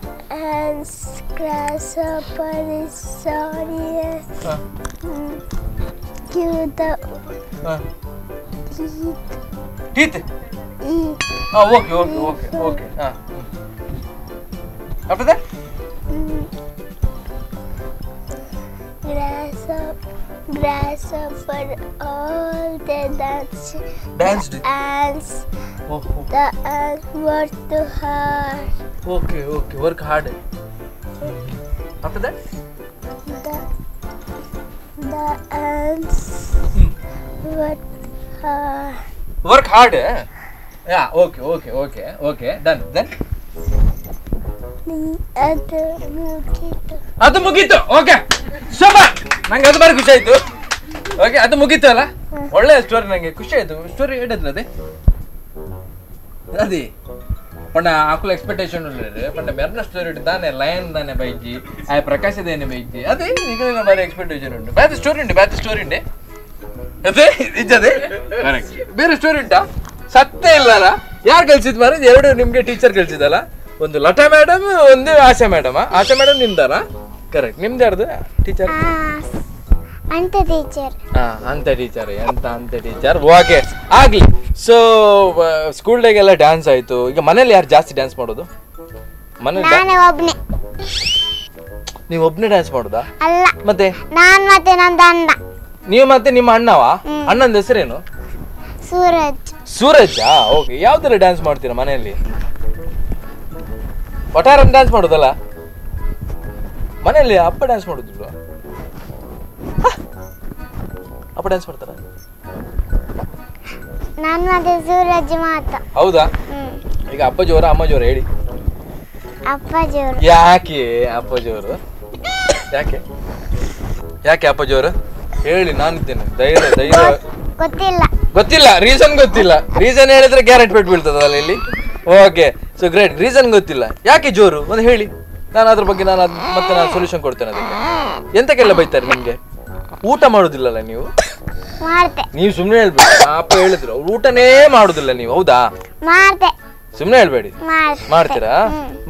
ants grasshopper is sorry. Give the teeth. Teeth? Eat. Oh, okay, okay, okay, okay. After that? Grasshopper all the dance. Danced? The ants. Oh, oh. The ants work too hard. Okay, okay, work hard. After that? The ants work hard. Work hard? Eh? Yeah, okay, okay, okay, okay. Done. Then? ಅದು ಮುಗೀತು. ಅದು ಮುಗೀತು. Okay, super. ನಂಗೆ ಅದು ಬಾರಿ ಖುಷಿ ಆಯ್ತು. Okay, ಅದು ಮುಗೀತು ಅಲ್ಲ? ಒಳ್ಳೆ ಸ್ಟೋರಿ, ನಂಗೆ ಖುಷಿ ಆಯ್ತು. ಸ್ಟೋರಿ ಹೇಳಿದ್ಲ ಅದೇ ಅದೇ ಪಂಡ ಆಕುಲ ಎಕ್ಸ್ಪೆಕ್ಟೇಷನ್ ಉಳ್ಳೆ ಪಂಡ ಮೆರ್ನ ಸ್ಟೋರಿ ಇಟ್ಟು ತಾನೆ ಲಯನ್ ತಾನೆ ಬೈಜಿ ಆ ಪ್ರಕಾಶ ದೇನೆ ಬೈಜಿ ಅದೇ ಈಗ ಬಾರಿ ಎಕ್ಸ್ಪೆಕ್ಟೇಷನ್ ಉಂಟು. ಬ್ಯಾತ್ ಸ್ಟೋರಿ ಉಂಟು, ಬ್ಯಾತ್ ಸ್ಟೋರಿ ಉಂಟೆ ಅದೇ ನಿಜದೇ. ಬೇರೆ ಸ್ಟೋರಿ ಉಂಟಾ? ಸತ್ತೇ ಇಲ್ಲಲ್ಲ. ಯಾರು ಕಲ್ಸಿದ್ ಮಾರ? ಎರಡು ನಿಮ್ಗೆ ಟೀಚರ್ ಕಲ್ಸಿದಲ್ಲ, ಒಂದು ಲತಾ ಮೇಡಮ್, ಒಂದು ಆಶಾ ಮೇಡಮ್. ಆಶಾ ಮೇಡಮ್ ನಿಮ್ದಲ್ಲ? ಕರೆಕ್ಟ್. ನಿಮ್ದು ಯಾರ್ದು ಟೀಚರ್? ಅಂತ ಟೀಚರ್. ಹಾ, ಅಂತ ಟೀಚರ್. ಎಂತ ಅಂತ ಟೀಚರ್. ಓಕೆ, ಆಗ್ಲಿ. ಸೊ ಸ್ಕೂಲ್ ಡೇಗೆಲ್ಲ ಡ್ಯಾನ್ಸ್ ಆಯ್ತು. ಈಗ ಮನೇಲಿ ಯಾರು ಜಾಸ್ತಿ ಡ್ಯಾನ್ಸ್ ಮಾಡೋದು? ಮನೇಲಿ ಒಬ್ನೇ. ನೀವು ಒಬ್ನೇ ಡ್ಯಾನ್ಸ್ ಮಾಡೋದಾ? ಅಲ್ಲ. ಮತ್ತೆ ನಾನು ಮತ್ತೆ ನನ್ನ ಅಣ್ಣ. ನೀವು ಮತ್ತೆ ನಿಮ್ಮ ಅಣ್ಣವಾ? ಅಣ್ಣನ ಹೆಸರೇನು? ಸೂರಜ್. ಸೂರಜ್? ಓಕೆ. ಯಾವ್ದೆಲ್ಲ ಡ್ಯಾನ್ಸ್ ಮಾಡ್ತೀರಾ ಮನೆಯಲ್ಲಿ? ಒಟ್ಟಾರೆ ಡ್ಯಾನ್ಸ್ ಮಾಡೋದಲ್ಲ ಮನೆಯಲ್ಲಿ? ಅಪ್ಪ ಡ್ಯಾನ್ಸ್ ಮಾಡೋದಿಲ್ವಾ? ಅಪ್ಪ ಡ್ಯಾನ್ಸ್ ಮಾಡ್ತಾರ? ನಾನು ಮತ್ತೆ ಸೂರಜ್ ಮಾತ್ರ. ಹೌದಾ? ಈಗ ಅಪ್ಪ ಜೋರ ಅಮ್ಮ ಜೋರ ಹೇಳಿ? ಅಪ್ಪ ಜೋರು. ಯಾಕೆ ಅಪ್ಪ ಜೋರು? ಯಾಕೆ ಯಾಕೆ ಅಪ್ಪ ಜೋರು ಹೇಳಿ? ನಾನಿದ್ದೇನೆ, ಧೈರ್ಯ ಧೈರ್ಯ. ಗೊತ್ತಿಲ್ಲ ಗೊತ್ತಿಲ್ಲ, ರೀಸನ್ ಗೊತ್ತಿಲ್ಲ. ರೀಸನ್ ಹೇಳಿದ್ರೆ ಗ್ಯಾರಂಟಿ ಪೇಟ್ ಬೀಳ್ತದಲ್ಲ ಇಲ್ಲಿ. Okay, so great. Reason ಗೊತ್ತಿಲ್ಲ, ಯಾಕೆ ಜೋರು ಒಂದು ಹೇಳಿ. ನಾನು ಅದ್ರ ಬಗ್ಗೆ ನಾನು ಮತ್ತೆ ನಾನು ಸೊಲ್ಯೂಷನ್ ಕೊಡ್ತೇನೆ ಅದಕ್ಕೆ. ಎಂತಕ್ಕೆಲ್ಲ ಬೈತಾರೆ ನಿಮ್ಗೆ? ಊಟ ಮಾಡುದಿಲ್ಲಲ್ಲ ನೀವು? ನೀವು ಸುಮ್ಮನೆ ಹೇಳ್ಬೇಡಿ. ಅಪ್ಪ ಹೇಳಿದ್ರು ಅವ್ರು ಊಟನೇ ಮಾಡುದಿಲ್ಲ ನೀವು, ಹೌದಾ? ಸುಮ್ಮನೆ ಹೇಳ್ಬೇಡಿ. ಮಾಡ್ತೀರಾ?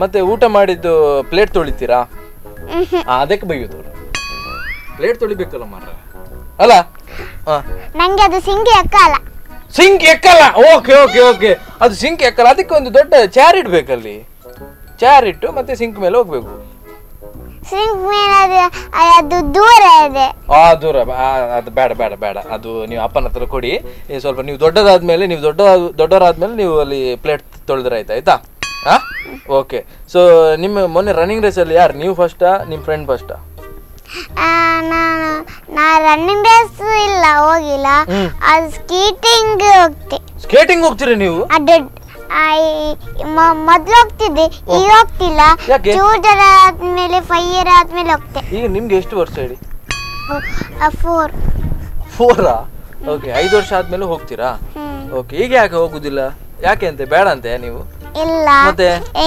ಮತ್ತೆ ಊಟ ಮಾಡಿದ್ದು ಪ್ಲೇಟ್ ತೊಳಿತೀರಾ? ಅದಕ್ಕೆ ಬೈಯೋದು ಅವರು. ಪ್ಲೇಟ್ ತೊಳಿಬೇಕಲ್ಲ ಮಾರ್ರೆ ಅಲ್ಲ? ನಂಗೆ ಅದು ಸಿಂಕ್ ಎಕ್ಕಲ್ಲ. ಸಿಂಕ್ ಎಕ್ಕಲ್ಲ? Okay okay okay, ಅದು ಸಿಂಕ್ ಎಕ್ಕಲ್ಲ. ಅದಕ್ಕೆ ಒಂದು ದೊಡ್ಡ ಚೇರ್ ಇಡ್ಬೇಕಲ್ಲಿ. ಚೇರ್ ಇಟ್ಟು ಮತ್ತೆ ಸಿಂಕ್ ಮೇಲೆ ಹೋಗ್ಬೇಕು. ಸಿಂಕ್ ಮೇಲೆ ಅದು ದೂರ ಇದೆ. ಆ ದೂರ ಅದು ಬೇಡ ಬೇಡ ಬೇಡ, ಅದು ನೀವು ಅಪ್ಪನ ಹತ್ರ ಕೊಡಿ. ಸ್ವಲ್ಪ ನೀವು ದೊಡ್ಡದಾದ್ಮೇಲೆ, ನೀವು ದೊಡ್ಡವರಾದ್ಮೇಲೆ ನೀವು ಅಲ್ಲಿ ಪ್ಲೇಟ್ ತೊಳೆದ್ರೆ ಆಯ್ತಾ? ಆಯ್ತಾ? ಹಾ, ಓಕೆ. ಸೊ ನಿಮ್ಮ ಮೊನ್ನೆ ರನ್ನಿಂಗ್ ರೇಸಲ್ಲಿ ಯಾರು, ನೀವು ಫಸ್ಟಾ ನಿಮ್ಮ ಫ್ರೆಂಡ್ ಫಸ್ಟಾ? ನಾ ರನ್ನಿಂಗ್ ರೇಸ್ ಇಲ್ಲ ಹೋಗಿಲ್ಲ, ಅದು ಸ್ಕೇಟಿಂಗ್ ಹೋಗ್ತೆ. ಸ್ಕೇಟಿಂಗ್ ಹೋಗ್ತೀರಾ ನೀವು? ಅದು ಮೊದಲು ಹೋಗ್ತಿದ್ದೆ, ಈಗ ಹೋಗ್ತಿಲ್ಲ. 2 ಇಯರ್ ಆದ್ಮೇಲೆ 5 ಇಯರ್ ಆದ್ಮೇಲೆ ಹೋಗ್ತೆ. ಈಗ ನಿಮ್ಗೆ ಎಷ್ಟು ವರ್ಷ ಹೇಳಿ? 4. 4? ಓಕೆ, 5 ವರ್ಷ ಆದ್ಮೇಲೆ ಹೋಗ್ತೀರಾ? ಓಕೆ, ಈಗ ಯಾಕೆ ಹೋಗುದಿಲ್ಲ? ಯಾಕೆ ಅಂತೆ ಬೇಡ ಅಂತೆ ನೀವು? ಇಲ್ಲ,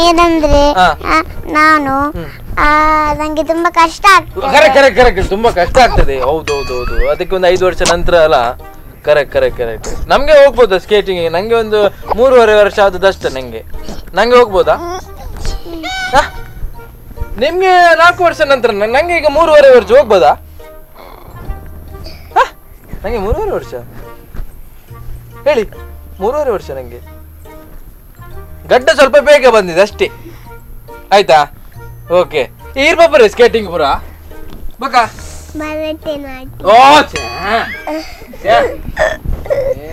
ಏನಂದ್ರೆ ನಾನು ನಂಗೆ ತುಂಬಾ ಕಷ್ಟ ಆಗ್ತದೆ. Correct correct correct, ತುಂಬಾ ಕಷ್ಟ ಆಗ್ತದೆ. ಹೌದು ಹೌದು ಹೌದು, ಅದಕ್ಕೆ ಒಂದು 5 ವರ್ಷ ನಂತರ ಅಲ್ಲ? Correct correct correct. ನಮ್ಗೆ ಹೋಗ್ಬೋದಾ ಸ್ಕೇಟಿಂಗ್? ನಂಗೆ ಒಂದು 3.5 ವರ್ಷ ಆದದಷ್ಟೇ. ನಂಗೆ ನಂಗೆ ಹೋಗ್ಬೋದಾ? ನಿಮ್ಗೆ 4 ವರ್ಷ ನಂತರ, ನಂಗೆ ಈಗ 3.5 ವರ್ಷ ಹೋಗ್ಬೋದಾ? ನಂಗೆ 3.5 ವರ್ಷ ಹೇಳಿ. 3.5 ವರ್ಷ ನಂಗೆ. ಗಡ್ಡ ಸ್ವಲ್ಪ ಬೇಗ ಬಂದಿದೆ ಅಷ್ಟೇ, ಆಯ್ತಾ? ಓಕೆ, ಈರ್ ಬಾಪರೆ ಸ್ಕೇಟಿಂಗ್ ಪುರ ಬಕ್ಕ.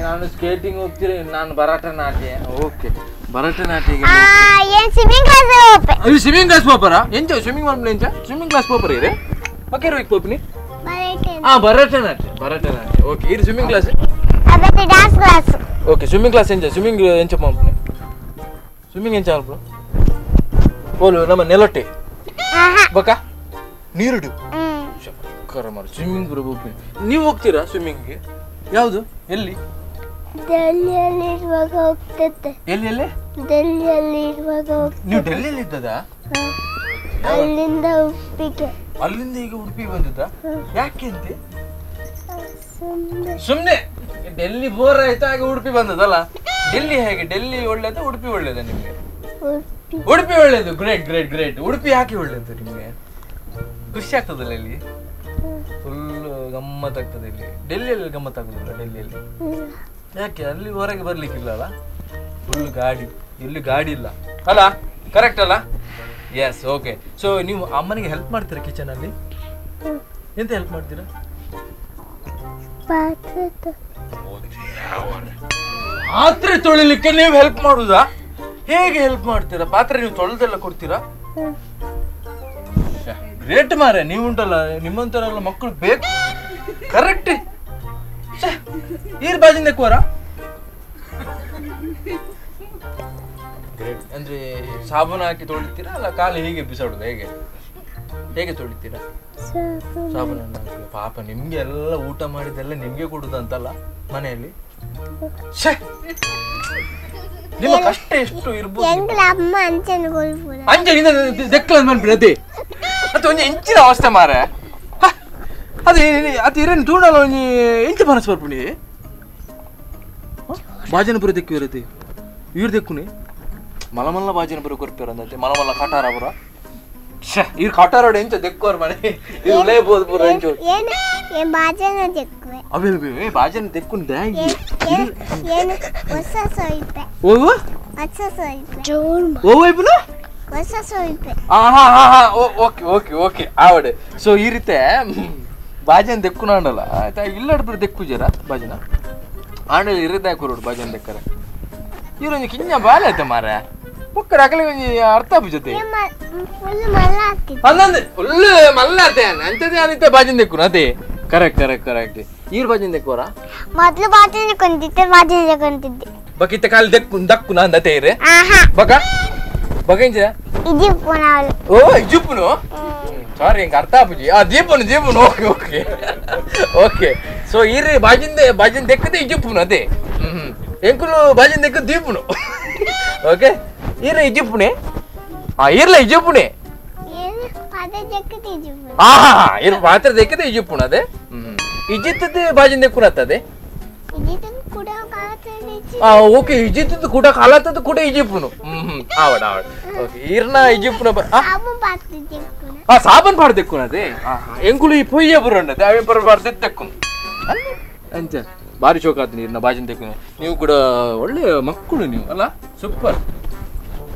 ನಾನು ಸ್ಕೇಟಿಂಗ್ ಹೋಗ್ತೀರಿ, ನಾನು Bharatanatyam. Okay, Bharatanatyam. Swimming class ಪೋಪರಾ? ಎಂಚ swimming ಮಾಡ್ಲಿ? ಎಂಚ ಸ್ವಿಮ್ಮಿಂಗ್ ಕ್ಲಾಸ್ ಪೋಪರ್ ಇರೆ ಮಕ್ಕೇರು ಹೋಗಿ ಪೋಪಿನಿ? ಹಾ, ಭರತನಾಟ್ಯ ಭರತನಾಟ್ಯ. ಓಕೆ, ಇರು swimming class. Dance class. Okay, swimming class ಎಂಚ? Swimming ಎಂಚ ಮಾಡ್ಲಿ? ಸ್ವಿಮ್ಮಿಂಗ್ ಎಂಚ ಮಾಡ್ಲು? ಓಲು ನಮ್ಮ ನೆಲೊಟ್ಟೆ ಬಕ್ಕ ನೀರುಡು ಮಾರು ಸ್ವಿಮ್ಮಿಂಗ್ ಪೂರ ಹೋಗ್ತೀನಿ. ನೀವು ಹೋಗ್ತೀರಾ ಸ್ವಿಮ್ಮಿಂಗ್ಗೆ? ಯಾವುದು, ಎಲ್ಲಿ? ಡೆಲ್ಲಿಯಲ್ಲಿ ಇರುವಾಗ ಹೋಗ್ತಿದ್ದೆ. ಎಲ್ಲಿ ಎಲ್ಲಿ? ಡೆಲ್ಲಿಯಲ್ಲಿ ಇರುವಾಗ ಹೋಗ್ತಿದ್ದೆ. ನೀವು ಡೆಲ್ಲಿಯಲ್ಲಿ ಇದ್ದದಾ? ಅಲ್ಲಿಂದ ಉಡುಪಿಗೆ. ಅಲ್ಲಿಂದ ಈಗ ಉಡುಪಿಗೆ ಬಂದಿದ್ದಾ? ಯಾಕೆ ಅಂತೆ? ಸುಮ್ಮನೆ ಡೆಲ್ಲಿ ಬೋರ್ ಆಯ್ತು ಹಾಗೆ ಉಡುಪಿ ಬಂದದಲ್ಲ. ಡೆಲ್ಲಿ ಹೇಗೆ? ಡೆಲ್ಲಿ ಒಳ್ಳೇದ ಉಡುಪಿ ಒಳ್ಳೇದ ನಿಮ್ಗೆ? ಉಡುಪಿ ಒಳ್ಳೇದು. Great great great. Udupi ಯಾಕೆ ಒಳ್ಳೇದು ನಿಮ್ಗೆ? ಖುಷಿ ಆಗ್ತದಲ್ಲ ಇಲ್ಲಿ? ಫುಲ್ ಗಮ್ಮತ್ತಾಗ್ತದೆ ಇಲ್ಲಿ. ಡೆಲ್ಲಿಯಲ್ಲಿ ಗಮ್ಮತ್ತಾಗುದಿಲ್ಲ ಡೆಲ್ಲಿಯಲ್ಲಿ? ಯಾಕೆ? ಅಲ್ಲಿ ಹೊರಗೆ ಬರ್ಲಿಕ್ಕಿಲ್ಲ ಅಲ್ಲ, ಫುಲ್ ಗಾಡಿ. ಇಲ್ಲಿ ಗಾಡಿ ಇಲ್ಲ ಅಲ್ಲ, ಕರೆಕ್ಟ್ ಅಲ್ಲ? Yes, okay. So ನೀವು ಅಮ್ಮನಿಗೆ ಹೆಲ್ಪ್ ಮಾಡ್ತೀರಾ ಕಿಚನ್ ಅಲ್ಲಿ? ಎಂತ ಹೆಲ್ಪ್ ಮಾಡ್ತೀರಾ? ಪಾತ್ರೆ ತೊಳಿಲಿಕ್ಕೆ ನೀವು ಹೆಲ್ಪ್ ಮಾಡುದಾ? ಹೇಗೆ ಹೆಲ್ಪ್ ಮಾಡ್ತೀರಾ? ಪಾತ್ರೆ ನೀವು ತೊಳೆದೆಲ್ಲ ಕೊಡ್ತೀರಾ? ಗ್ರೇಟ್ ಮಾರೆ, ನೀವು ಉಂಟಲ್ಲ, ನಿಮ್ಮಂತರೆಲ್ಲ ಮಕ್ಕಳು ಬೇಕು. ಕರೆಕ್ಟ್. ಈರ್ ಬಾಜಿಂದ ಕೋರ ಗ್ರೇಟ್. ಅಂದ್ರೆ ಸಾಬೂನು ಹಾಕಿ ತೊಳಿತೀರಾ ಅಲ್ಲ ಕಾಲು ಹೀಗೆ ಬಿಸಾಡುದು? ಹೇಗೆ ಹೇಗೆ ತೊಳಿತೀರಾ? ಸಾಬೂನನ್ನು ಹಾಕಿ. ಪಾಪ ನಿಮ್ಗೆ ಎಲ್ಲ ಊಟ ಮಾಡಿದೆಲ್ಲ ನಿಮ್ಗೆ ಕೊಡುದಂತಲ್ಲ ಮನೆಯಲ್ಲಿ. ನಿಮ್ಮ ಕಷ್ಟ ಎಷ್ಟು ಇರ್ಬೋದು. ಅದು ಒಂಜಿ ಇಂಚಿನ ಅವಸ್ಥೆ ಮಾರೆ. ಅದು ಅದು ಇರೇನು ತೂಡಲ್ಲ ಒಂಜಿ ಎಂಚ ಮನಸ್ಸು ಬರ್ಪುಣಿ ಬಾಜನಪುರ ದೆಕ್ಕು ಇರತ್ತೆ ಇವ್ರು ದೆಕ್ಕುನಿ ಮಲಮಲ್ಲ ಬಾಜನಪುರ ಕೊರ್ಪಿರ ಅಂದತ್ತೆ ಮಲಮಲ್ಲ ಕಟಾರ ಪುರ. ಇವ್ರು ಕಟಾರೋಡ್ ಎಂಚ ದೆಕ್ಕುವರು ಮನೆ ಇವ್ರು ಲೇಬೋದು ಪುರ ಎಂಚ ಅವೇ ಬಾಜನ ದೆಕ್ಕುನಿ ದ್ಯಾಂಗಿ ಓ ಓ ವೈಪುನ okay okay okay ಆವಡೆ. So ಈ ರೀತಿ ಬಾಜನ ದೆಕ್ಕುನಾಂಡಲ್ಲ ಆಯ್ತಾ? ಇಲ್ಲಾಡ್ಬಿಟ್ಟು ದೆಕ್ಕು ಜರ ಬಾಜನ ಆಂಡಲ್ಲಿ ಇರದೇ ಹಾಕೋರು ಬಾಜನ ದೆಕ್ಕರೆ. ಇವ್ರೊಂದು ಕಿಂಜ ಬಾಲೆ ಆಯ್ತಾ ಮಾರ. ಪೊಕ್ಕಡ ಅಕಲೆ ಅರ್ಥ ಆಪು ಜೊತೆ ಅಂದಂದೆ ಫುಲ್ ಮಲ್ಲಾತೆ ಅಂಚದೆ ಅನಿತೆ ಬಾಜಿನ ದೆಕ್ಕುನ ಅದೇ correct correct correct ಈರ್ ಬಾಜಿನ ದೆಕ್ಕುವರಾ ಮೊದಲು ಬಾಜಿನ ಕೊಂತಿದ್ದೆ ಬಾಜಿನ ದೆಕ್ಕೊಂತಿದ್ದೆ ಬಕಿತ್ತ ಕಾಲ್ ದೆಕ್ಕು ದಕ್ಕುನ ಅಂದತೆ ಇರೆ ಬಕ ಬಕ ಇಂಚ ಇಜಿಪ್ಪುನ ಓ ಇಜಿಪ್ಪುನು ಸಾರಿ ಎಂಕ್ ಅರ್ಥ ಆಪುಜಿ ಆ ದೀಪನು ದೀಪನು okay okay okay so ಈರ್ ಬಾಜಿನ ಬಾಜಿನ ದೆಕ್ಕದೆ ಇಜಿಪ್ಪುನು ಅದೇ ಎಂಕುಲು ಬಾಜಿನ ದೆಕ್ಕ ದೀಪುನು ಓಕೆ ಈರ್ ಇಜಿಪ್ಪುನೆ ಆ ಈರ್ಲ ಇಜಿಪ್ಪುನೆ ಆಹಾ ಇರ್ ಪಾತ್ರೆ ದೆಕ್ಕದೆ ಇಜಿಪ್ಪುನ ಅದೇ ಇಜಿತ್ತದ ಬಾಜಿನ ದೆಕ್ಕುನತ್ತದೆ ಓಕೆ ಇಜಿತ್ತದ ಕೂಡ ಕಾಲತ್ತದ ಕೂಡ ಇಜಿಪ್ಪುನು ಆವಡ ಆವಡ ಓಕೆ ಈರ್ನ ಇಜಿಪ್ಪುನ ಆ ಸಾಬನ್ ಪಾಡ್ ದೆಕ್ಕುನ ಅದೇ ಎಂಕುಲು ಈ ಪೊಯ್ಯ ಬುರಂಡದೆ ಅವೆ ಪರ ಪಾಡ್ ದೆಕ್ಕುನು ಅಂಚ ಭಾರಿ ಶೋಕ ಆತು ನೀರ್ನ ಬಾಜಿನ ದೆಕ್ಕುನ ನೀವು ಕೂಡ ಒಳ್ಳೆ ಮಕ್ಕಳು ನೀವು ಅಲ್ಲ ಸೂಪರ್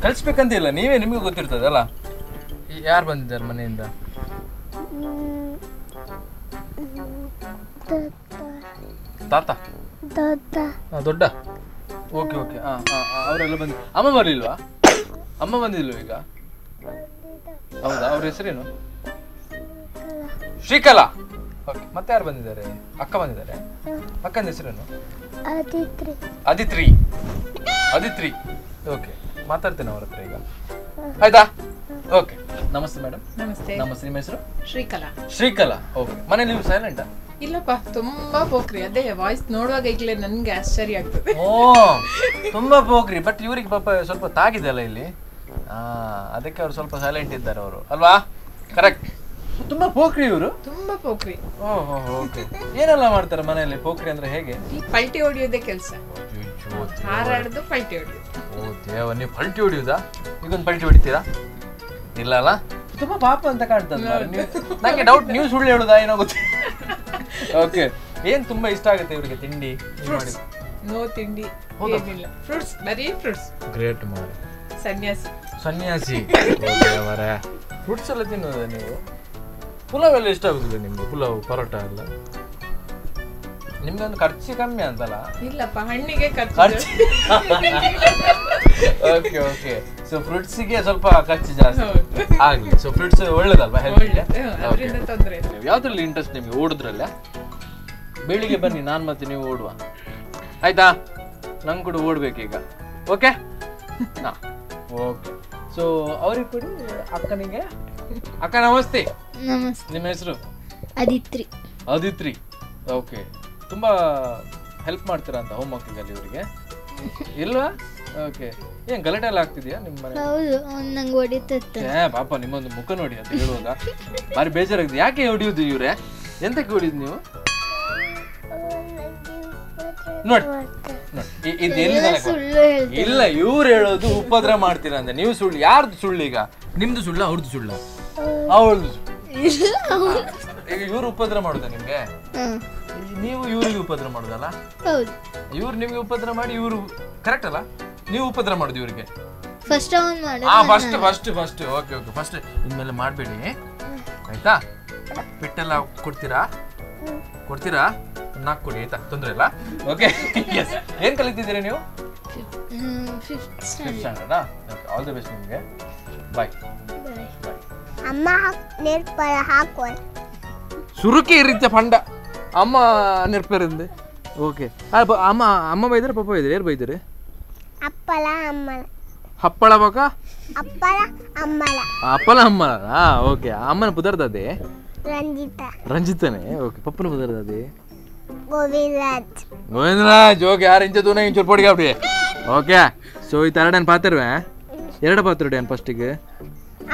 ಕಲಿಸ್ಬೇಕಂತ ಇಲ್ಲ ನೀವೇ ನಿಮಗೆ ಗೊತ್ತಿರ್ತದೆ ಅಲ್ಲ ಯಾರು ಬಂದಿದ್ದಾರೆ ಮನೆಯಿಂದ ತಾತ ದೊಡ್ಡ ಓಕೆ ಓಕೆ ಹಾ ಅವರೆಲ್ಲ ಬಂದ ಅಮ್ಮ ಬರ್ಲಿಲ್ವಾ ಅಮ್ಮ ಬಂದಿಲ್ವ ಈಗ ಹೌದಾ ಅವ್ರ ಹೆಸರೇನು ಶ್ರೀಕಲಾ ಓಕೆ ಮತ್ತೆ ಯಾರು ಬಂದಿದ್ದಾರೆ ಅಕ್ಕ ಬಂದಿದ್ದಾರೆ ಅಕ್ಕನ ಹೆಸರೇನು ಅದಿತ್ರಿ ಅದಿತ್ರಿ ಅದಿತ್ರಿ ಓಕೆ ಮಾತಾಡ್ತೇನೆ ಅವ್ರ ಹತ್ರ ಈಗ ಆಯ್ತಾ ಓಕೆ ನಮಸ್ತೆ ಮೇಡಮ್ ನಮಸ್ತೆ ನಮಸ್ತೆ ನಿಮ್ಮ ಹೆಸರು ಶ್ರೀಕಲಾ ಶ್ರೀಕಲಾ ಓಕೆ ಮನೇಲಿ ನೀವು ಸೈಲೆಂಟಾ ಇಲ್ಲಪ್ಪ ತುಂಬಾ ಪೋಕ್ರಿ ಅದೇ ವಾಯ್ಸ್ ನೋಡುವಾಗ ಈಗಲೇ ನನ್ಗೆ ಆಶ್ಚರ್ಯ ಆಗ್ತದೆ ಓ ತುಂಬಾ ಪೋಕ್ರಿ ಬಟ್ ಇವರಿಗೆ ಪಾಪ ಸ್ವಲ್ಪ ತಾಗಿದೆ ಅಲ್ಲ ಇಲ್ಲಿ ಅದಕ್ಕೆ ಅವ್ರು ಸ್ವಲ್ಪ ಸೈಲೆಂಟ್ ಇದ್ದಾರೆ ಅವರು ಅಲ್ವಾ ಕರೆಕ್ಟ್ ತುಂಬಾ ಪೋಕ್ರಿ ಇವರು ತುಂಬಾ ಪೋಕ್ರಿ ಓಕೆ ಏನೆಲ್ಲ ಮಾಡ್ತಾರೆ ಮನೆಯಲ್ಲಿ ಪೋಕ್ರಿ ಅಂದ್ರೆ ಹೇಗೆ ಈ ಪಲ್ಟಿ ಹೊಡಿಯೋದೇ ಕೆಲಸ ಹಾರಾಡೋದು ಪಲ್ಟಿ ಹೊಡಿಯೋದು ಓ ದೇವ ನೀವು ಪಲ್ಟಿ ಹೊಡಿಯೋದಾ ಈಗೊಂದು ಪಲ್ಟಿ ಹೊಡಿತೀರಾ ಇಲ್ಲ ಅಲ್ಲ ತುಂಬಾ ಪಾಪ ಅಂತ ಕಾಣ್ತದೆ ನಂಗೆ ಡೌಟ್ ನೀವು ಸುಳ್ಳು ಹೇಳುದಾ ಏನೋ ಗೊತ್ತಿಲ್ಲ ಓಕೆ ಏನ್ ತುಂಬಾ ಇಷ್ಟ ಆಗುತ್ತೆ ಇವರಿಗೆ ತಿಂಡಿ ನೋ ತಿಂಡಿ ಏನಿಲ್ಲ ಫ್ರೂಟ್ಸ್ ಬರೀ ಫ್ರೂಟ್ಸ್ ಗ್ರೇಟ್ ಮಾರೆ ಸನ್ಯಾಸಿ ಸನ್ಯಾಸಿ ಫ್ರೂಟ್ಸ್ ಎಲ್ಲ ತಿನ್ನೋದ ನೀವು ಪುಲಾವ್ ಎಲ್ಲ ಇಷ್ಟ ಆಗುದಿಲ್ಲ ನಿಮ್ಗೆ ಪುಲಾವ್ ಪರೋಟ ಎಲ್ಲ ನಿಮ್ಗೆ ಒಂದು ಖರ್ಚು ಕಮ್ಮಿ ಅಂತಲ್ಲ ಇಲ್ಲಪ್ಪ ಹಣ್ಣಿಗೆ ಖರ್ಚು okay okay so ಫ್ರೂಟ್ಸಿಗೆ ಸ್ವಲ್ಪ ಖರ್ಚು ಜಾಸ್ತಿ ಆಗ್ಲಿ ಸೊ ಫ್ರೂಟ್ಸ್ ಒಳ್ಳೇದಲ್ವಾ ಹೆಲ್ತ್ಗೆ ತೊಂದರೆ ಇಲ್ಲ ಯಾವ್ದ್ರಲ್ಲಿ ಇಂಟ್ರೆಸ್ಟ್ ನಿಮ್ಗೆ ಓಡಿದ್ರಲ್ಲ ಬೆಳಿಗ್ಗೆ ಬನ್ನಿ ನಾನು ಮತ್ತೆ ನೀವು ಓಡುವ ಆಯ್ತಾ ನಂಗೆ ಕೂಡ ಓಡ್ಬೇಕೀಗ ಓಕೆ ಹಾ ಓಕೆ ಸೊ ಅವ್ರಿಗೆ ಕೊಡಿ ಅಕ್ಕನಿಗೆ ಅಕ್ಕ ನಮಸ್ತೆ ನಮಸ್ತೆ ನಿಮ್ಮ ಹೆಸರು ಅದಿತ್ರಿ ಅದಿತ್ರಿ ಓಕೆ ತುಂಬಾ ಹೆಲ್ಪ್ ಮಾಡ್ತೀರಾ ಅಂತ ಹೋಮ್ ವರ್ಕಿಗಲ್ಲಿ ಇವರಿಗೆ ಇಲ್ವಾ ಓಕೆ ಏನ್ ಗಲಾಟೆ ಎಲ್ಲ ಆಗ್ತಿದ್ಯಾ ನಿಮ್ಮ ಮನೆ ಹೌದು ಅವ್ನು ನಂಗೆ ಹೊಡಿತಿರ್ತಾನೆ ಪಾಪ ನಿಮ್ಮೊಂದು ಮುಖ ನೋಡಿ ಅಂತ ಹೇಳುವಾಗ ಭಾರಿ ಬೇಜಾರಾಗಿದೆ ಯಾಕೆ ಹೊಡಿಯೋದು ಇವ್ರೆ ಎಂತಕ್ಕೆ ಹೊಡಿಯೋದು ನೀವು ನೋಡಿ ಇದು ಎಲ್ಲಿ ಇಲ್ಲ ಇವ್ರು ಹೇಳೋದು ಉಪದ್ರ ಮಾಡ್ತೀರಾ ಅಂತ ನೀವು ಸುಳ್ಳು ಯಾರ್ದು ಸುಳ್ಳು ಈಗ ನಿಮ್ದು ಸುಳ್ಳ ಅವ್ರದ್ದು ಸುಳ್ಳ ಅವಳದು ಈಗ ಇವ್ರು ಉಪದ್ರ ಮಾಡುದಾ ನಿಮ್ಗೆ ನೀವು ಇವ್ರಿಗೆ ಉಪದ್ರ ಮಾಡುದಲ್ಲ ಇವ್ರು ನಿಮ್ಗೆ ಉಪದ್ರ ಮಾಡಿ ಇವರು ಕರೆಕ್ಟ್ ಅಲ್ಲ ನೀವು ಉಪದ್ರ ಮಾಡುದು ಇವ್ರಿಗೆ ಫಸ್ಟ್ ಅವನು ಮಾಡೋದು first first first okay okay first ಇನ್ಮೇಲೆ ಮಾಡಬೇಡಿ ಆಯ್ತಾ ಪೆಟ್ಟೆಲ್ಲ ಕೊಡ್ತೀರಾ ಕೊಡ್ತೀರಾ ನಾಲ್ಕು ಕೊಡಿ ಆಯ್ತಾ ತೊಂದರೆ ಇಲ್ಲ ಓಕೆ ಎಸ್ ಏನ್ ಕಲಿತಿದ್ದೀರಾ ನೀವು ಫಿಫ್ತ್ ಸ್ಟ್ಯಾಂಡರ್ಡಾ okay all the best ನಿಮಗೆ ಬಾಯ್ ಬಾಯ್ ಅಮ್ಮ ನೆರ್ಪರ ಹಾಕುವ ಸುರುಕಿ ಇರುತ್ತೆ ಪಂಡ ಅಮ್ಮ ನೆರ್ಪರಿಂದ ಓಕೆ ಅಮ್ಮ ಅಮ್ಮ ಬೈದರೆ ಪಪ್ಪ ಬೈದರೆ ಯಾರು ಬೈದರೆ ಅಪ್ಪಲ ಅಮ್ಮಲ ಹಪ್ಪಳ ಬಕ ಅಪ್ಪಲ ಅಮ್ಮಲ ಅಪ್ಪಲ ಅಮ್ಮಲ ಓಕೆ ಅಮ್ಮನ ಪುದರ್ದದೆ ರಂಜಿತಾ ರಂಜಿತಾನೆ ಓಕೆ ಪಪ್ಪನ ಪುದರ್ದದೆ ಗೋವಿಂದರಾಜ್ ಗೋವಿಂದರಾಜ್ ಓಕೆ ಆರು ಇಂಚ ದೂನ ಇಂಚೂರು ಪೊಡಿಗೆ அப்படி ಓಕೆ ಸೊ ಈ ತರಡನ್ ಪಾತಿರುವೆ ಎರಡು ಪಾತಿರುಡೆ ಫಸ್ಟಿಗೆ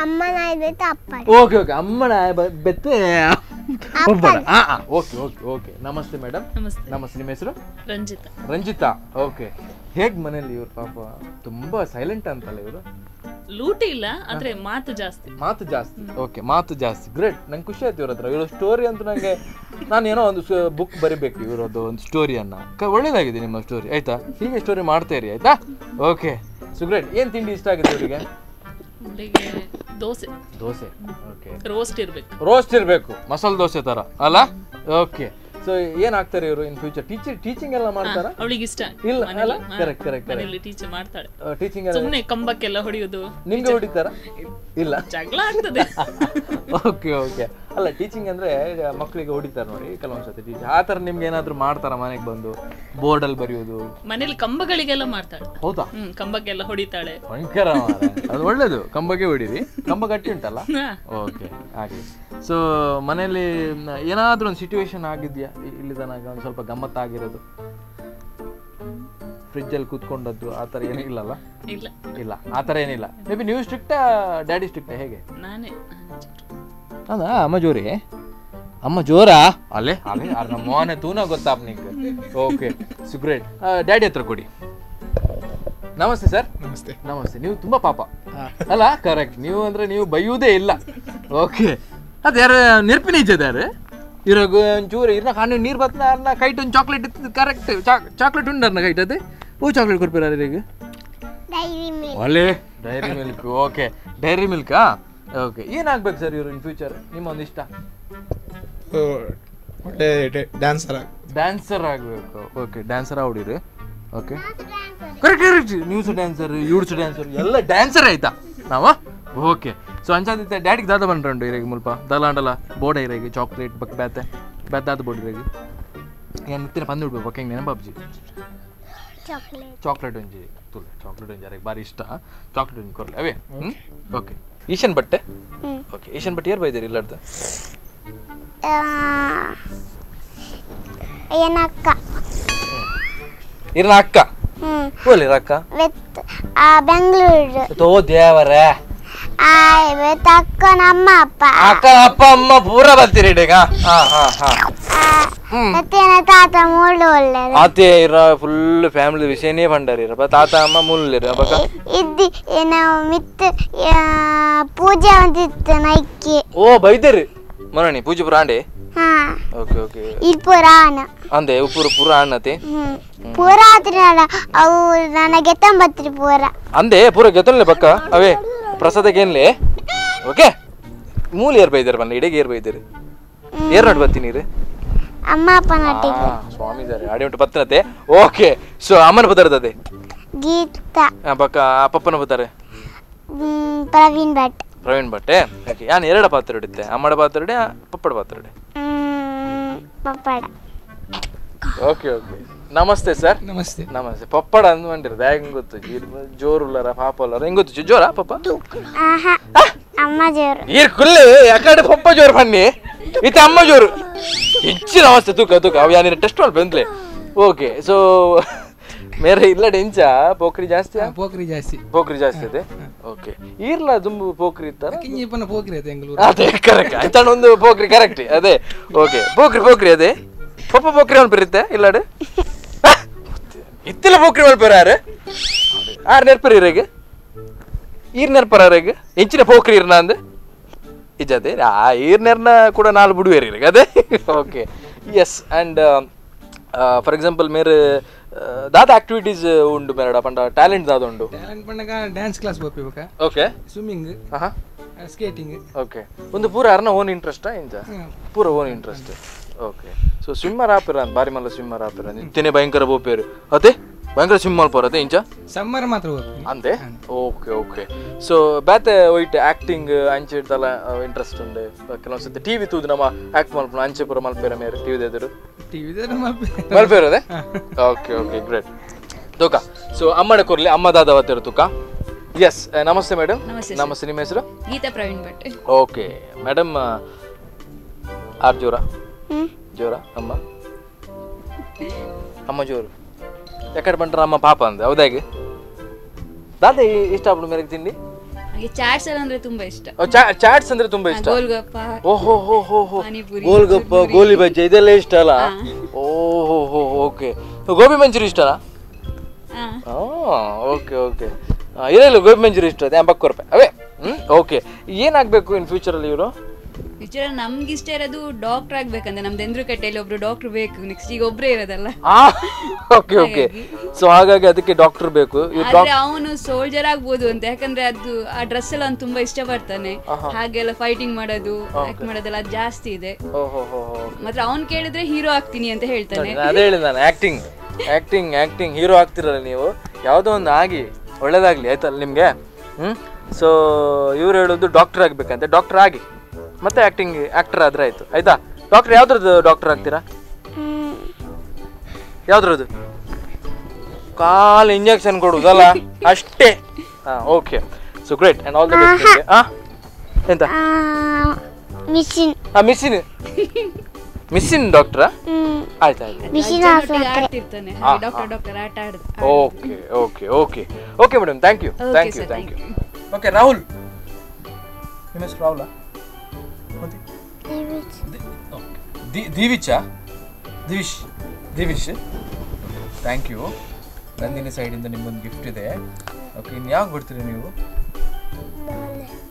ಅಮ್ಮನ ಬೆತ್ತ ಅಪ್ಪ ಓಕೆ ಓಕೆ ಅಮ್ಮನ ಬೆತ್ತೆ okay okay okay namaste madam ನಮಸ್ತೆ ನಮಸ್ತೆ ನಿಮ್ಮ ಹೆಸರು ರಂಜಿತಾ ರಂಜಿತಾ ಓಕೆ ಹೇಗ್ ಮನೇಲಿ ಇವ್ರು ಪಾಪ ತುಂಬಾ ಸೈಲೆಂಟ್ ಅಂತಲ್ಲ ಇವರು ಲೂಟಿ ಇಲ್ಲ ಆದ್ರೆ ಮಾತು ಜಾಸ್ತಿ ಮಾತು ಜಾಸ್ತಿ ಓಕೆ ಮಾತು ಜಾಸ್ತಿ ಗ್ರೇಟ್ ನಂಗೆ ಖುಷಿ ಆಯ್ತು ಇವ್ರ ಹತ್ರ ಇವ್ರ ಸ್ಟೋರಿ ಅಂತೂ ನಂಗೆ ನಾನು ಏನೋ ಒಂದು ಬುಕ್ ಬರಿಬೇಕು ಇವರದ್ದು ಒಂದು ಸ್ಟೋರಿಯನ್ನ ಒಳ್ಳೇದಾಗಿದೆ ನಿಮ್ಮ ಸ್ಟೋರಿ ಆಯ್ತಾ ಹೀಗೆ ಸ್ಟೋರಿ ಮಾಡ್ತಾ ಇರಿ ಆಯ್ತಾ okay so great ಏನ್ ತಿಂಡಿ ಇಷ್ಟ ಆಗುತ್ತೆ ಇವರಿಗೆ ಅವರಿಗೆ ದೋಸೆ ದೋಸೆ ಓಕೆ ರೋಸ್ಟ್ ಇರಬೇಕು ರೋಸ್ಟ್ ಇರಬೇಕು ಮಸಾಲೆ ದೋಸೆ ತರ ಅಲ್ಲ ಓಕೆ So ಏನಾಗ್ತಾರೆ ಇವರು in future? Teaching ಎಲ್ಲ ಮಾಡ್ತಾರಾ? ಅವಳಿಗೆ ಇಷ್ಟ ಇಲ್ಲ ಅಲ್ಲ? ಕರೆಕ್ಟ್ ಕರೆಕ್ಟ್, ಮನೆಯಲ್ಲಿ ಟೀಚರ್ ಮಾಡ್ತಾಳೆ. ಟೀಚಿಂಗ್ ಸುಮ್ಮನೆ ಕಂಬಕ್ಕೆಲ್ಲ ಹೊಡೆಯೋದು. ನಿಮ್ಗೆ ಹೊಡಿತಾರಾ? ಇಲ್ಲ, ಜಗಳ ಆಗ್ತದೆ. ಓಕೆ ಓಕೆ, ಅಲ್ಲ ಟೀಚಿಂಗ್ ಅಂದ್ರೆ ಮಕ್ಕಳಿಗೆ ಹೊಡಿತಾರೆ ನೋಡಿ ಕೆಲವೊಂದ್ಸತಿ ಟೀಚರ್, ಆ ಥರ ನಿಮ್ಗೆ ಏನಾದ್ರು ಮಾಡ್ತಾರ ಮನೆಗೆ ಬಂದು ಬೋರ್ಡಲ್ಲಿ ಬರೆಯೋದು? ಮನೇಲಿ ಕಂಬಗಳಿಗೆಲ್ಲ ಮಾಡ್ತಾಳೆ. ಹೌದಾ? ಕಂಬಕ್ಕೆಲ್ಲ ಹೊಡಿತಾಳೆ. ಭಯಂಕರ, ಅದು ಒಳ್ಳೇದು, ಕಂಬಕ್ಕೆ ಹೊಡೀರಿ, ಕಂಬ ಗಟ್ಟಿ ಉಂಟಲ್ಲ. ಓಕೆ, ಹಾಗೆ. ಸೊ ಮನೇಲಿ ಏನಾದ್ರೂ ಒಂದು ಸಿಚುವೇಶನ್ ಆಗಿದೆಯಾ ಇಲ್ಲಿ ತನಕ ಒಂದು ಸ್ವಲ್ಪ ಗಮ್ಮತ್ತಾಗಿರೋದು? ಫ್ರಿಜ್ಜಲ್ಲಿ ಕೂತ್ಕೊಂಡದ್ದು ಆ ಥರ ಏನೂ ಇಲ್ಲಲ್ಲ? ಇಲ್ಲ ಇಲ್ಲ, ಆ ಥರ ಏನಿಲ್ಲ. ಮೇ ಬಿ ನೀವು ಸ್ಟ್ರಿಕ್ಟಾ ಡ್ಯಾಡಿ ಸ್ಟ್ರಿಕ್ಟಾ ಹೇಗೆ? ನಾನೇ. ಅದ ಅಮ್ಮ ಜೋರಿ, ಅಮ್ಮ ಜೋರಾ? ಅಲ್ಲೇ ಅಲ್ಲೇ ನಮ್ಮ ಮೋನೆ ತೂನ ಗೊತ್ತಾಪ್ ನಿಂಗೆ. Okay, so great. Daddy ಹತ್ರ ಕೊಡಿ. ನಮಸ್ತೆ ಸರ್. ನಮಸ್ತೆ. ನಮಸ್ತೆ. ನೀವು ತುಂಬ ಪಾಪ ಅಲ್ಲ? ಕರೆಕ್ಟ್, ನೀವು ಅಂದರೆ ನೀವು ಬೈಯುವುದೇ ಇಲ್ಲ. ಓಕೆ, ಅದು ಯಾರು ನೆನಪಿನ ಇಜ್ಜದಾರೆ ಇರೋಗ ಒಂಚೂರು ಇರ್ನ ಕಾಣು ನೀರು ಬತ್ತನ ಅರ್ನ ಕೈಟ್ ಒಂದು ಚಾಕ್ಲೇಟ್ ಇತ್ತು. ಕರೆಕ್ಟ್, ಚಾಕ್ಲೇಟ್ ಉಂಡು ಅರ್ನ ಕೈಟ್ ಅದೇ. ಓ ಚಾಕ್ಲೇಟ್ ಕೊಡ್ತೀರ ಈಗ? ಒಳ್ಳೆ dairy milk. Okay, dairy ಮಿಲ್ಕಾ? Okay, ಏನಾಗ್ಬೇಕು ಸರ್ ಇವರು ಇನ್ ಫ್ಯೂಚರ್ ನಿಮ್ಮ ಒಂದು ಇಷ್ಟ? ಒಳ್ಳೆ ಡ್ಯಾನ್ಸರ್. ಡ್ಯಾನ್ಸರ್ ಆಗಬೇಕು. ಓಕೆ, ಡ್ಯಾನ್ಸರ್ ಆಡಿರಿ. Okay, correct correct. News dancer, ಇವ್ಡ್ಸ್ dancer, ಎಲ್ಲ ಡ್ಯಾನ್ಸರ್ ಆಯ್ತಾ ನಾವ? ಓಕೆ, ಸೊ ಅಂಚಾದಿತ್ತೆ ಡ್ಯಾಡಿಗೆ ದಾದ ಬಂದ್ರಂಡು ಇರಾಗಿ ಮುಲ್ಪ ದಲಾಂಡಲ ಬೋರ್ಡ್ ಇರಾಗಿ ಚಾಕ್ಲೇಟ್ ಬಕ್ ಬ್ಯಾತೆ ಬ್ಯಾತಾದ ಬೋರ್ಡ್ ಇರಾಗಿ ಏನು ನಿತ್ತಿನ ಪಂದು ಬಿಡ್ಬೇಕು ಬಕ್ಕ ಹೆಂಗೆ ನೆನಪಾಬ್ಜಿ. ಚಾಕ್ಲೇಟ್ ಒಂಜಿ ತುಲೆ, ಚಾಕ್ಲೇಟ್ ಒಂಜಿ ಯಾರಿಗೆ ಭಾರಿ ಇಷ್ಟ, ಚಾಕ್ಲೇಟ್ ಒಂಜಿ ಕೊರಲೆ ಅವೇ. ಓಕೆ, ಈಶನ್ ಬಟ್ಟೆ. ಓಕೆ, ಈಶನ್ ಬಟ್ಟೆ ಯಾರು ಬೈದಿರಿ ಇಲ್ಲಾರ್ದ? ಏನಕ್ಕ ಇರ್ನ ಅಕ್ಕ? ಓಲಿರ ಅಕ್ಕ ಬೆಂಗಳೂರು. ತೋ ದೇವರೇ, ಅಕ್ಕ ನಮ್ಮ ಅಪ್ಪ, ಅಕ್ಕ ಅಪ್ಪ ಅಮ್ಮ ಪೂರ ಬರ್ತೀರಿ ಈಗ. ಹಾ ಹಾ ಹಾ. ತಾತ ಮೂಳು ಒಳ್ಳೆದು. ಆತೆ ಇರ ಫುಲ್ ಫ್ಯಾಮಿಲಿ ವಿಷಯನೇ ಭಂಡಾರಿ ಇರಪ್ಪ. ತಾತ ಅಮ್ಮ ಮುಳ್ಳಿರ ಬಕ ಇದ್ದಿ ಏನೋ ಮಿತ್ ಪೂಜೆ ಒಂದಿತ್ತು ನೈಕಿ. ಓ ಬೈದೇರಿ ಮರಣಿ ಪೂಜೆ ಪುರಾಂಡೆ. ಹಾ ಓಕೆ ಓಕೆ. ಇದು ಪುರಾಣ ಅಂದೆ ಉಪುರ ಪುರಾಣತೆ ಪೂರ ಆತ್ರಿನಲ್ಲ ಅವು ನನಗೆ ತಂಬತ್ರಿ ಪೂರ ಅಂದೆ ಪೂರ ಗೆತ್ತಲ್ಲೆ ಬಕ್ಕ ಅವೇ ಪ್ರಸಾದಕ್ಕೆ ಏನ್ಲೆ. ಓಕೆ, ಮೂಲ ಏರ್ ಬೈದಾರೆ ಬನ್ನ ಇಡೀ ಏರ್ ಬೈದೇರಿ ಏರ್ ನೋಡ್ ಬರ್ತೀನಿ ರೀ ಅಮ್ಮ ಅಪ್ಪ ನಟಿಗೆ ಸ್ವಾಮಿ ಇದ್ದಾರೆ ಅಡಿ ಉಂಟು ಪತ್ತನತೆ. ಓಕೆ, ಸೊ ಅಮ್ಮನ ಪದಾರ್ಥದೆ ಗೀತಾ ಬಕ್ಕ ಪಪ್ಪನ ಪತ್ತಾರೆ ಪ್ರವೀಣ್ ಭಟ್. ಪ್ರವೀಣ್ ಭಟ್ಟೆ. ಓಕೆ, ಯಾನ್ ಎರಡ ಪಾತ್ರ ಹಿಡಿತೆ, ಅಮ್ಮಡ ಪಾತ್ರ ಹಿಡಿ ಪಪ್ಪಡ ಪಾತ್ರ ಹಿಡಿ? ಪಪ್ಪಡ. ಓಕೆ ಓಕೆ, ನಮಸ್ತೆ ಸರ್. ನಮಸ್ತೆ. ನಮಸ್ತೆ. ಪಪ್ಪಡ ಅಂದ್ ಬಂದಿರೋದು ಹೆಂಗ್ ಗೊತ್ತು? ಜೋರುಲ್ಲರ ಪಾಪ ಉಲ್ಲರ ಹೆಂಗ್ ಗೊತ್ತು? ಜೋರಾ ಪಪ್ಪ? ಅಮ್ಮ ಜೋರು. ಈರ್ ಕುಲ್ಲೆ ಯಾಕಡೆ ಪಪ್ಪ ಜೋರು ಬನ್ನಿ ಇತ್ತೆ ಅಮ್ಮ ಜೋರು ಹೆಚ್ಚು. ನಮಸ್ತೆ. ತೂಕ ತೂಕ ಅವು ಯಾನಿರ ಟೆಸ್ಟ್ ಮಾಡಿ ಬಂದ್ಲೆ. ಓಕೆ, ಸೊ ಮೇರೆ ಇಲ್ಲ ಡೆಂಚ ಪೋಖ್ರಿ ಜಾಸ್ತಿ? ಪೋಖ್ರಿ ಜಾಸ್ತಿ, ಪೋಖ್ರಿ ಜಾಸ್ತಿ ಇದೆ. ಓಕೆ, ಈರ್ಲ ದುಂಬು ಪೋಖ್ರಿ ಇತ್ತಾರ? ಕಿಂಜಿಪನ ಪೋಖ್ರಿ ಅದೇ ಬೆಂಗಳೂರು. ಅದೇ ಕರೆಕ್ಟ್, ಅಂತಾಣ ಒಂದು ಪೋಖ್ರಿ ಕರೆಕ್ಟ್ ಅದೇ. ಓಕೆ, ಪೋಖ್ರಿ ಪೋಖ್ರಿ ಅದೇ ಪಪ್ಪ ಪೋಖ್ರಿ ಅವ್ನು ಬರುತ್ತೆ ಇಲ್ಲಾಡು ಇತ್ತಿಲ್ಲ ಪೋಖ್ರಿ ಮಲ್ಪೇರ ಯಾರು ಆರು ನೆರ್ಪರ ಇರೇಗ ಈರ್ ನೆರ್ಪರ ಅರೇಗ ಎಂಚಿನ ಪೋಖ್ರಿ ಇರ್ನ ಅಂದ್ ಇಜದೆ ಆ ಈರ್ ನೆರ್ನ ಕೂಡ ನಾಲ್ ಬಿಡುವೇರಿ ಇರೇಗ ಅದೇ. Okay, yes. And for example ಮೇರೆ ದಾದ ಆಕ್ಟಿವಿಟೀಸ್ ಉಂಡು ಮೇರಡ ಪಂಡ ಟ್ಯಾಲೆಂಟ್ ದಾದ ಉಂಡು? ಟ್ಯಾಲೆಂಟ್ ಪಂಡಗ ಡ್ಯಾನ್ಸ್ ಕ್ಲಾಸ್ ಬೋಪಿಬೇಕ. Okay, swimming, skating. Okay, ಒಂದು ಪೂರ ಅರ್ನ ಓನ್ ಇಂಟ್ರೆಸ್ಟ್ ಇಂಚ ಪೂರ own interest. Okay, so swimmer ಆಪಿರ ಬಾರಿ ಮಲ್ಲ ಸ್ವಿಮ್ಮರ್ ಆಪಿರ ನಿತ್ಯನೇ ಭಯಂಕರ ಬೋಪೇರು ಅದೇ ಭಯಂಕರ ಸ್ವಿಮ್ ಮಲ್ಪೋರ ಅದೇ ಇಂಚ ಸಮ್ಮರ್ ಮಾತ್ರ ಅಂದೆ. Okay okay, so ಬ್ಯಾತೆ white acting ಅಂಚೆ ಇಡ್ತಲ್ಲ ಇಂಟ್ರೆಸ್ಟ್ ಉಂಡು ಕೆಲವೊಂದ್ಸತಿ ಟಿವಿ ತೂದು ನಮ್ಮ ಆಕ್ಟ್ ಮಲ್ಪನ ಅಂಚೆ ಪೂರ ಮಲ್ಪೇರ ಮೇರೆ ಟಿವಿ ಎದುರು ಮಲ್ಪೇರ ಅದೇ. Okay okay, great. ತೂಕ ಸೊ ಅಮ್ಮಡ ಕೊರ್ಲಿ ಅಮ್ಮ ದಾದವತ್ತಿರು ತೂಕ. ಎಸ್, ನಮಸ್ತೆ ಮೇಡಮ್. ನಮಸ್ತೆ. ನಮಸ್ತೆ, ನಿಮ್ಮ ಹೆಸರು? Geetha Praveen Bhat. Okay madam, R ಜೋರಾ? ಜೋರಾ ಅಮ್ಮ? ಅಮ್ಮ ಜೋರು ಯಾಕಡೆ ಬಂಟ್ರ ಅಮ್ಮ ಪಾಪ ಅಂದ ಹೌದಾಗಿ. ದಾದ ಇಷ್ಟ ಆಗ್ಬಿಡು ಮೇರೆಗೆ ತಿಂಡಿ? ಚಾಟ್ಸ್ ಅಂದ್ರೆ ತುಂಬಾ ಇಷ್ಟ. ಚಾಟ್ಸ್ ಅಂದ್ರೆ ತುಂಬಾ ಇಷ್ಟ. ಗೋಲ್ಗಪ್ಪ. ಓಹೋ ಹೋ ಹೋ ಹೋ, ಗೋಲ್ಗಪ್ಪ ಗೋಲಿ ಬಜ್ಜಿ ಇದೆಲ್ಲ ಇಷ್ಟ ಅಲ್ಲ? ಓಹೋ ಹೋ, ಓಕೆ. ಗೋಬಿ ಮಂಚೂರಿ ಇಷ್ಟನಾ? ಓಕೆ ಓಕೆ, ಇಲ್ಲ ಗೋಬಿ ಮಂಚೂರಿ ಇಷ್ಟ ಅದೇ ಬಕ್ಕ ರೂಪಾಯಿ ಅವೇ. ಓಕೆ, ಏನಾಗಬೇಕು ಇನ್ ಫ್ಯೂಚರಲ್ಲಿ ಇವರು? ಫ್ಯೂಚರ್ ನಮ್ಗೆ ಇಷ್ಟ ಇರೋದು ಡಾಕ್ಟರ್ ಆಗ್ಬೇಕಂತ. ನಮ್ದು ಎಂದ್ರುಕಟ್ಟೆಯಲ್ಲಿ ಒಬ್ರು ಡಾಕ್ಟರ್ ಬೇಕು, ನೆಕ್ಸ್ಟ್ ಈಗ ಒಬ್ರೇ ಇರೋದಲ್ಲ. ಓಕೆ ಓಕೆ, ಸೊ ಹಾಗಾಗಿ ಅದಕ್ಕೆ ಡಾಕ್ಟರ್ ಬೇಕು. ಆದ್ರೆ ಅವನು ಸೋಲ್ಜರ್ ಆಗ್ಬೋದು ಅಂತ, ಯಾಕಂದ್ರೆ ಅದು ಆ ಡ್ರೆಸ್ ಎಲ್ಲ ಅವ್ನು ತುಂಬಾ ಇಷ್ಟ ಪಡ್ತಾನೆ. ಹಾಗೆಲ್ಲ ಫೈಟಿಂಗ್ ಮಾಡೋದು, ಆಕ್ಟ್ ಮಾಡೋದೆಲ್ಲ ಜಾಸ್ತಿ ಇದೆ. ಮಾತ್ರ ಅವ್ನು ಕೇಳಿದ್ರೆ ಹೀರೋ ಆಗ್ತೀನಿ ಅಂತ ಹೇಳ್ತಾನೆ. ಅದೇ ಹೇಳಿದ ನಾನು, ಆಕ್ಟಿಂಗ್ ಆಕ್ಟಿಂಗ್ ಆಕ್ಟಿಂಗ್ ಹೀರೋ ಆಗ್ತಿರಲ್ಲ ನೀವು, ಯಾವುದೋ ಒಂದು ಆಗಿ ಒಳ್ಳೇದಾಗ್ಲಿ ಆಯ್ತಲ್ಲ ನಿಮಗೆ. ಸೊ ಇವ್ರು ಹೇಳೋದು ಡಾಕ್ಟರ್ ಆಗ್ಬೇಕಂತೆ, ಡಾಕ್ಟರ್ ಆಗಿ ಮತ್ತೆ ಆಕ್ಟಿಂಗ್ ಆಕ್ಟರ್ ಆದ್ರೆ ಆಯ್ತು ಆಯ್ತಾ. ಡಾಕ್ಟರ್ ಯಾವ್ದ್ರದ್ದು ಡಾಕ್ಟರ್ ಆಗ್ತೀರಾ? ಯಾವ್ದ್ರದ್ದು? ಕಾಲು ಇಂಜೆಕ್ಷನ್ ಕೊಡುವುದಲ್ಲ ಅಷ್ಟೇ. ಹಾ okay, so great and all the best. ಎಂತ ಮಿಷಿನ್? ಮಿಷಿನ್ ಮಿಷಿನ್ ಡಾಕ್ಟರಾ? ಆಯ್ತು ಆಯ್ತು, okay okay okay okay madam, thank you thank you thank you. Okay Rahul, ನಿಮ್ಮ ಹೆಸರು ರಾಹುಲ್? ದಿವಿಚಾ? ದಿವಿಶ್ ದಿವಿಶ್, thank you. Nandini ಸೈಡಿಂದ ನಿಮ್ಮೊಂದು ಗಿಫ್ಟ್ ಇದೆ. ಓಕೆ, ಇನ್ನು ಯಾವಾಗ ಬರ್ತೀರಿ ನೀವು?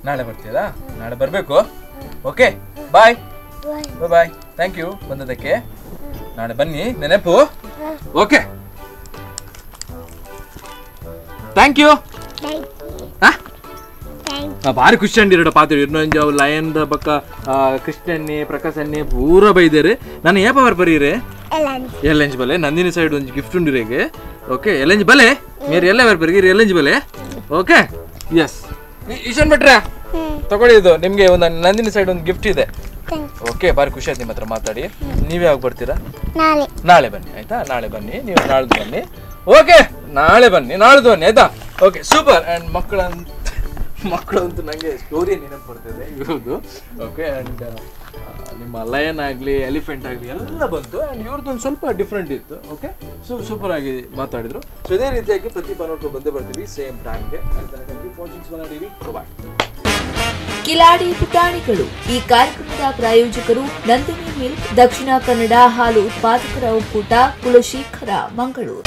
ನಾಳೆ ಬರ್ತೀರಾ? ನಾಳೆ ಬರಬೇಕು. Okay, bye bye bye, thank you ಬಂದದಕ್ಕೆ. ನಾಳೆ ಬನ್ನಿ, ನೆನಪು. Okay, thank you. ಭಾರಿ ಖುಷಿ ಅಂಡಿರಡ ಪಾತ್ರೆ ಇನ್ನೊಂದು ಲಯನ್ ಬಕ್ಕ ಕೃಷ್ಣಣ್ಣೆ ಪ್ರಕಾಶಣ್ಣೆ ಪೂರ ಬೈದೇರಿ. ನಾನು ಏಪ ಬರ್ಬರೀರೆ ಎಲ್ಲಂಜ್ ಬಲೆ ನಂದಿನಿ ಸೈಡ್ ಒಂದು ಗಿಫ್ಟ್ ಉಂಡಿರೇಗೆ. ಓಕೆ, ಎಲ್ಲಂಜ್ ಬಲೆ ಮೇರೆ ಎಲ್ಲ ಬರ್ಬರಿ ಎಲ್ಲಂಜ್ ಬಲೆ. ಓಕೆ ಎಸ್, ಈಶಾನ್ ಭಟ್ರೆ ತಗೊಳ್ಳಿ, ಇದು ನಿಮಗೆ ಒಂದು ನಂದಿನಿ ಸೈಡ್ ಒಂದು ಗಿಫ್ಟ್ ಇದೆ. ಓಕೆ, ಭಾರಿ ಖುಷಿ ಆಯ್ತು ನಿಮ್ಮ ಹತ್ರ ಮಾತಾಡಿ. ನೀವು ಯಾವಾಗ ಬರ್ತೀರಾ? ನಾಳೆ. ನಾಳೆ ಬನ್ನಿ ಆಯ್ತಾ, ನಾಳೆ ಬನ್ನಿ ನೀವು, ನಾಳ್ದು ಬನ್ನಿ. ಓಕೆ, ನಾಳೆ ಬನ್ನಿ, ನಾಳ್ದು ಬನ್ನಿ ಆಯ್ತಾ. Okay super. ಆ್ಯಂಡ್ ಮಕ್ಕಳಂತೂ ನನಗೆ ಸ್ಟೋರಿ ನೆನಪು ಬರ್ತಿದೆ ಇವ್ರದ್ದು. ಓಕೆ, ಆ್ಯಂಡ್ ನಿಮ್ಮ ಲಯನ್ ಆಗಲಿ ಎಲಿಫೆಂಟ್ ಆಗಲಿ ಎಲ್ಲ ಬಂತು. ಆ್ಯಂಡ್ ಇವ್ರದ್ದು ಒಂದು ಸ್ವಲ್ಪ ಡಿಫ್ರೆಂಟ್ ಇತ್ತು. ಓಕೆ, ಸೊ ಸೂಪರ್ ಆಗಿ ಮಾತಾಡಿದರು. ಸೊ ಇದೇ ರೀತಿಯಾಗಿ ಪ್ರತಿ ಭಾನುವಾರ ಬಂದೇ ಬರ್ತೀವಿ ಸೇಮ್ ಟೈಮ್ಗೆ. ಬಾಯ್. ಕಿಲಾಡಿ ಪುಟಾಣಿಗಳು ಈ ಕಾರ್ಯಕ್ರಮದ ಪ್ರಾಯೋಜಕರು ನಂದಿನಿ ಮಿಲ್ಕ್, ದಕ್ಷಿಣ ಕನ್ನಡ ಹಾಲು ಉತ್ಪಾದಕರ ಒಕ್ಕೂಟ, ಕುಲಶೇಖರ, ಮಂಗಳೂರು.